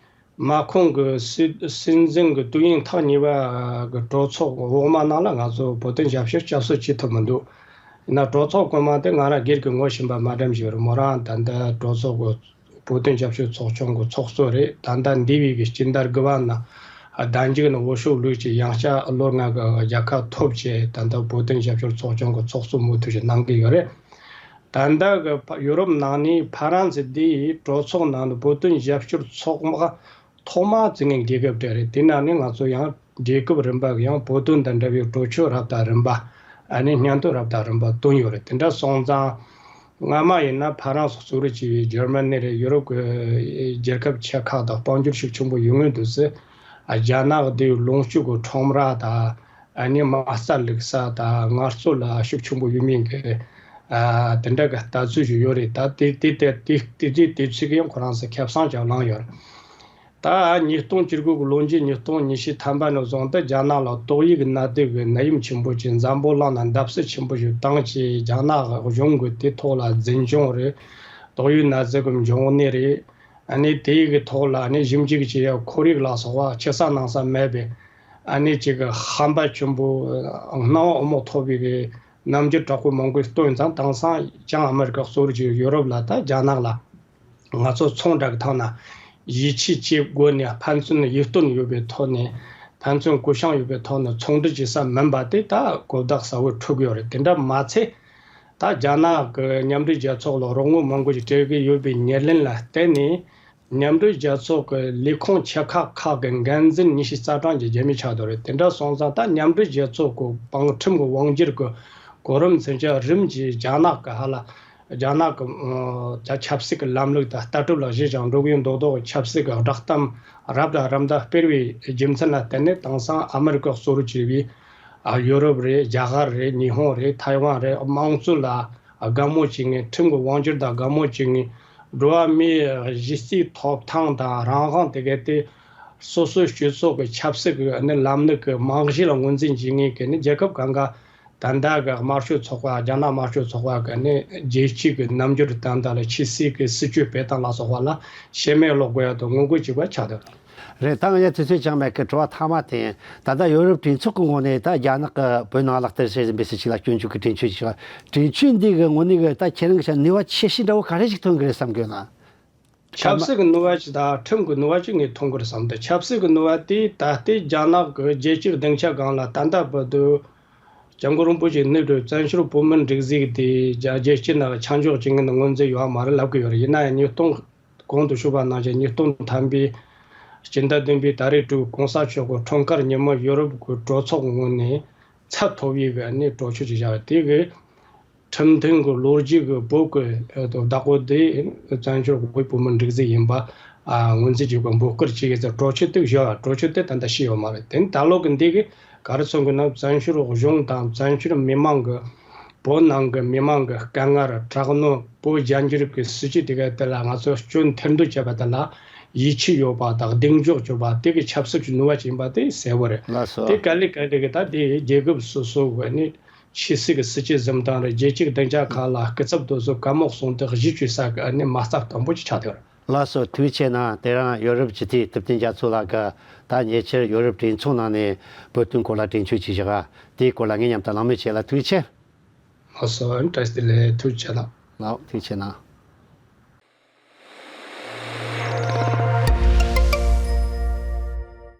མ་ཁོང་གི་སྲིད་སྲིད་འཛིན་གྱི་དུས་ཡུན་ཐེངས་གཉིས་པ་གི་གྲོས་ཚོགས་འོག་མ་ནང་ལ་ང་ཚོ་བོད་དོན་རྒྱབ་སྐྱོར་བསྐྱར་གསོ་བྱེད་ཐུབ་མི་འདུག་ཡིན་ན་གྲོས་ཚོགས་གོང་མ་དེ་ང་རང་སྒེར་གྱི་ངོ་ཤེས་པ་མ་འགྲམ་ཞིག་རེད། མོ་རང་ད་ལྟ་གྲོས་ཚོགས་གི་བོད་དོན་རྒྱབ་སྐྱོར་ཚོགས་ཆུང་གི་ཚོགས་གཙོ་རེད། ད་ལྟ་འདས་པའི་གི་སྤྱི་ཟླ་དགུ་པ་ན་ཟླ་མཇུག་ནས་འོས་ཤོག་བླུགས་ཀྱི་ཡང་བསྐྱར་ལོ་ལྔ་གི་རྒྱལ་ཁ་ཐོབ་བྱས། ད་ལྟ་བོད་དོན་རྒྱབ་སྐྱོར་ཚོགས་ཆུང་གི་ཚོགས་གཙོ་མུ་མཐུད་ཀྱི་གནང་གི་ཡོད་རེད། ད་ལྟ་གི་ཕ་ཡུ་རོབ་ནང་ནས་ཕ་རན་སི་འདིའི་གྲོས་ཚོགས་ནང་དུ་བོད་དོན་རྒྱབ་སྐྱོར་ཚོགས་མ་ཐོག་མ་བཙུགས་མཁན་རྒྱལ་ཁབ་དེ་རེད། དེ་ནང་ནས་ང་ཚོ་ཡང་རྒྱལ་ཁབ་རིམ་པ་གི་ཡང་བོད་དོན་དང་འབྲེལ་བའི་གྲོས་ཆོད་རབ་དང་རིམ་པ། ཨ་ནི་སྙན་ཐོ་རབ་དང་རིམ་པ་བཏོན་ཡོད་རེད། དེ་འདྲ་སོང་ཙང་སྔ་མ་ཡིན་ན་ཕ་རན་སི་གཙོ་རུ་བྱས་པའི་འཇར་མ་ནི་རེད། ཡུ་རོབ་ཀྱི་རྒྱལ་ཁབ་ཆེ་ཁག་དང་དཔལ་འབྱོར་ཤུགས་ཆེན་པོ་ཡོད་མཁན་དེ་ཚོས་རྒྱ་ནག་དེའི་ལོངས་སྤྱོད་ཀྱི་ཁྲོམ་ར་དང་། ཨ་ནི་མ་རྩ་བླུགས་ས་དང་ངལ་རྩོལ་ལ་ཤུགས་ཆེན་པོ་ཡོད་མཁན་གྱི་ཨ་དེ་འདྲ་གི་ལྟ་ཚུལ་ཞིག་ཡོད་རེད། ད་དེ་དེ་དེ་དེ་དེ་དེ་དེ་ཚོས་ཀྱང་ཁོ་རང་ཚོ་ཁེ་བཟང་ཅིག་བླངས་ཡོད་རེད། ད་ཉིས་སྟོང་བཅུ་དགུ་གི་ལོ་མཇུག་ཉིས་སྟོང་ཉི་ཤུ་ཐམ་པ་ནས་བཟུང་སྟེ་རྒྱ་ནག་ལ་ཏོག་དབྱིབས་ཀྱི་ནད་དུག་གི་ནད་ཡམས་ཆེན་པོ་ཅིག་འཛམ་བུ་གླིང་ན་འདབ་གསིག་ཆེན་པོ་ཞིག་བཏང་བྱས། རྒྱ་ནག་གཞུང་གིས་དེ་ཐོག་ལ་འཛིན་སྐྱོང་རེད། ཏོག་དབྱིབས་ནད་དུག་གི་འབྱུང་གནས་རེད། ཨ་ནི་དེ་གི་ཐོག་ལ་ཨ་ནི་ཞིབ་འཇུག་བྱེད་ཡ་ཁོར་ཡུག་ལ་སོགས་པ་ཆེ་ས་ནང་ས་མེད་པའི་ཨ་ནི་ཅིག་གི་ཧམ་པ་ཆེན་པོ་སྣང་བ་འོ་མོག་ཐོགས་པའི་གི་རྣམ་འགྱུར་དྲག་པོ་མང་པོ་སྟོན་ཙང་། དེང་སང་བྱང་ཨ་མི་རི་ཀ་གཙོ་བོར་གྱི་ཡུ་རོབ་ལ་ད་རྒྱ་ནག་ལ་ང་ཚོ་ཚོང་འདྲ་གི་ཐོག་ན་ཡིད་ཆེས་བྱེད་དགོས་ནས། ཕན་ཚུན་ཡིད་རྟོན་ཡོད་པའི་ཐོག་ནས། ཕན་ཚུན་གུ་བཤངས་ཡོད་པའི་ཐོག་ནས་ཚོང་འབྲེལ་བྱེད་ས་མིན་པ་དེ་ད་གོ་བརྡ་གསལ་བོ་འཕྲོད་ཀྱི་ཡོད་རེད། དེ་འདྲ་མ་ཚད་ད་རྒྱ་ནག་གི་མཉམ་འབྲེལ་རྒྱལ་ཚོགས་ལ་རོགས་དངུལ་མང་པོ་ཞིག་སྤྲད་ཀྱི་ཡོད་པའི་ཉེར་ལེན་ལ་བརྟེན་ནས། མཉམ་འབྲེལ་རྒྱལ་ཚོགས་ཀྱི་ལས་ཁུངས་ཆེ་ཁག་ཁག་གི་འགན་འཛིན་ཉི་ཤུ་རྩ་གྲངས་ཀྱི་རྒྱ་མི་ཆགས་བསྡད་རེད། དེ་འདྲ་སོང་ཙང་ད་མཉམ་འབྲེལ་རྒྱལ་ཚོགས་ཀྱི་དབང་ཁྲིམས་ཀྱི་དབང་སྒྱུར་གྱི་གོ་རིམ་ཚུན་ཆད་རིམ་གྱིས་རྒྱ་ནག་གི་ཧ་ལ་རྒྱ་ནག་གི་ཨ་ཆབ་སྲིད་ཀྱི་ལམ་ལུགས་དང་ལྟ་གྲུབ་ལ་གཞི་བཞག་འགྲོ་གི་ཡོད་མདོག་མདོག་གི་ཆབ་སྲིད་ཀྱི་བསྒྲགས་གཏམ་རབ་དང་རིམ་པ་སྤེལ་བའི་རྒྱུ་མཚན་ལ་བརྟེན་ནས། དེང་སང་ཨ་མི་རི་ཀ་གཙོ་བོར་གྱུར་པའི་ཨ་ཡོ་རོབ་རེད། རྒྱ་གར་རེད། ཉི་ཧོང་རེད། ཐའེ་ཝན་རེད། དམངས་གཙོ་ལ་དགའ་མོས་བྱེད་མཁན། ཁྲིམས་ཀྱི་དབང་སྒྱུར་དང་དགའ་མོས་བྱེད་མཁན། འགྲོ་བ་མིའི་གཞི་རྩའི་ཐོབ་ཐང་དང་རང་དབང་དེ་གའི་དེ་སོ་སོའི་སྤྱི་ཚོགས་ཀྱི་ཆབ་སྲིད་ཀྱི་ནི་ལམ་ལུགས་ཀྱི་རྨང་གཞི་ལ་ངོས་འཛིན་བྱེད་མཁན་གྱི་ནི་རྒྱལ་ཁབ་གང་ག་ད་ལྟ་གི་དམར་ཤོག་ཚོགས་པ། རྒྱ་ནག་དམར་ཤོག་ཚོགས་པ་གི་ནི་རྒྱལ་སྤྱི་གི་རྣམ་འགྱུར་དང་། ད་ལ་ཆབ་སྲིད་ཀྱི་སྲིད་བྱུས་སྤེལ་སྟངས་ལ་སོགས་པ་ལ་ཤེས་མེད་ལོག་དགོས་ཡ་དང་ངོ་རྒོལ་བྱེད་པ་ཆགས་འདུག་རེད། ད་ང་ཡང་དུས་ཚོད་ཅང་མེད་ཀི། དྲི་བ་མཐའ་མ་དེ་ཡིན། ད་ལྟ་ཡོ་རོབ་གྲོས་ཚོགས་ཀྱི་ངོས་ནས་ད་རྒྱ་ནག་གི་བོད་ནང་ལག་བསྟར་བྱེད་བཞིན་པའི་སྲིད་བྱུས་ལ་སྐྱོན་བརྗོད་ཀྱི་གྲོས་ཆོད་ཅིག་གྲོས་ཆོད་འདི་གི་ངོས་ནས་གི་ད་ཁྱེད་རང་གི་ནུས་པ་ཆེ་ཤོས་འདྲ་བོ་ག་རེ་ཞིག་ཐོན་གི་རེད་བསམ་གི་ཡོད་ན། ཆབ་སྲིད་ཀྱི་ནུས་པ་ཅིག་དང་ཁྲིམས་ཀྱི་ནུས་པ་ཅིག་ངས་ཐོན་གི་རེད་བསམ་འདུག་ཆབ་སྲིད་ཀྱི་ནུས་པ་དེ་ད་ལྟའི་རྒྱ་ནག་གི་རྒྱལ་སྤྱིའི་སྡིངས་ཆ་སྒང་ལ་ད་ལྟ་བར་དུ་སྐྱབས་མགོན་རིན་པོ་ཆེ་གནས་སྒྲུབ་བཙན་བྱོལ་བོད་མིའི་སྒྲིག་འཛུགས་དེ་རྒྱ་རྒྱལ་སྤྱི་ནང་ཆ་འཇོག་བྱེད་མཁན་དང་ངོས་འཛིན་ཡོད་མ་རེད་ལབ་གི་ཡོད་རེད། ཡིན་ན་ཡང་ཉིས་སྟོང་གོང་དུ་ཞུས་པ་ནང་བཞིན་ཉིས་སྟོང་ཐམ་པའི་སྤྱི་ཟླ་བདུན་པའི་ཏ་རིག་དྲུག་གོང་ས་མཆོག་གི་འཁྲུངས་སྐར་ཉིན་མོ་ཡོ་རོབ་ཀྱི་གྲོས་ཚོགས་ངོས་ནས་ཚད་མཐོ་བའི་གི་ནས་གྲོས་ཆོད་ཅིག་བཞག་པ་དེ་གི་ཁྲིམས་མཐུན་གྱི་ལོ་རྒྱུས་ཀྱི་བོད་ཀྱི་བདག་པོ་དེ་བཙན་བྱོལ་བོད་བོད་མིའི་སྒྲིག་འཛུགས་ཡིན་པ་ངོས་འཛིན་བྱེད་དགོས་འབོད་སྐུལ་བྱེད་ཀྱི་ཚེ་གྲོས་ཆོད་དེ་བཞག་པ། གྲོས་ཆོད་དེ་ད་ལྟ་ཞིག་ཡོད་མ་རེད། དེ་ནི་ད་ལོ་གི་འདི་གི་ག་རེ་མཚོན་གི་ན། བཙན་བྱོལ་གཞུང་དང་བཙན་བྱོལ་མི་མང་གི་བོད་ནང་གི་མི་མང་གི་དཀའ་ངལ་དྲག་གནོན། བོད་རྒྱ་འགྱུར་གྱི་སྲིད་བྱུས་དེ་ག་དེ་ལ་ང་ཚོ་སྐྱོན་ཐེར་འདོན་བྱས་པ་དེ་ལ་ཡིད་ཆེས་ཡོད་པ་དང་གདེང་འཇོག་བྱས་པ་དེ་གི་ཆབ་སྲིད་ཀྱི་ནུས་པ་ཅིག་ཡིན་པ་དེ་གསལ་བོ་རེད། ལགས་སོ། དེ་ག་ལེ་ག་ལེ་གི་ད་དེ་རྒྱལ་ཁབ་སོ་སོ་གི་ནི་ཕྱི་སྲིད་ཀྱི་སྲིད་ཇུས་འཛིན་སྟངས་རེད། རྒྱལ་སྤྱིའི་སྡིངས་ཆ་ཁག་ལ་སྐུ་ཚབ་དེ་ཚོ་བཀའ་མོལ་གསུང་དེ་གཞི་བཅོལ་ས་གི་ནི་མ་རྩ་དང་པོ་ཅིག་ཆགས་བསྡད་ཡོད་རེད། ལགས་སོ། ཐུགས་རྗེ་ཆེ་གནང་། དེ་རིང་ཡོ་རོབ་སྤྱི་འཐུས་ཐུབ་བསྟན་རྒྱ་མཚོ་ལགས་ཀྱིས་ད་ཉེ་ཆར་ཡོ་རོབ་གྲོས་ཚོགས་ནང་ནས་བོད་དོན་སྐོར་ལ་དྲན་གསོ་ཅིག་བཞག་ག་དེའི་སྐོར་ལ་ངས་མཉམ་དུ་གླེང་མོལ་བྱས་ལ། ཐུགས་རྗེ་ཆེ། ལགས་སོ། བཀྲ་ཤིས་བདེ་ལེགས། ཐུགས་རྗེ་ཆེ་ལགས། ལགས། ཐུགས་རྗེ་ཆེ་གནང་།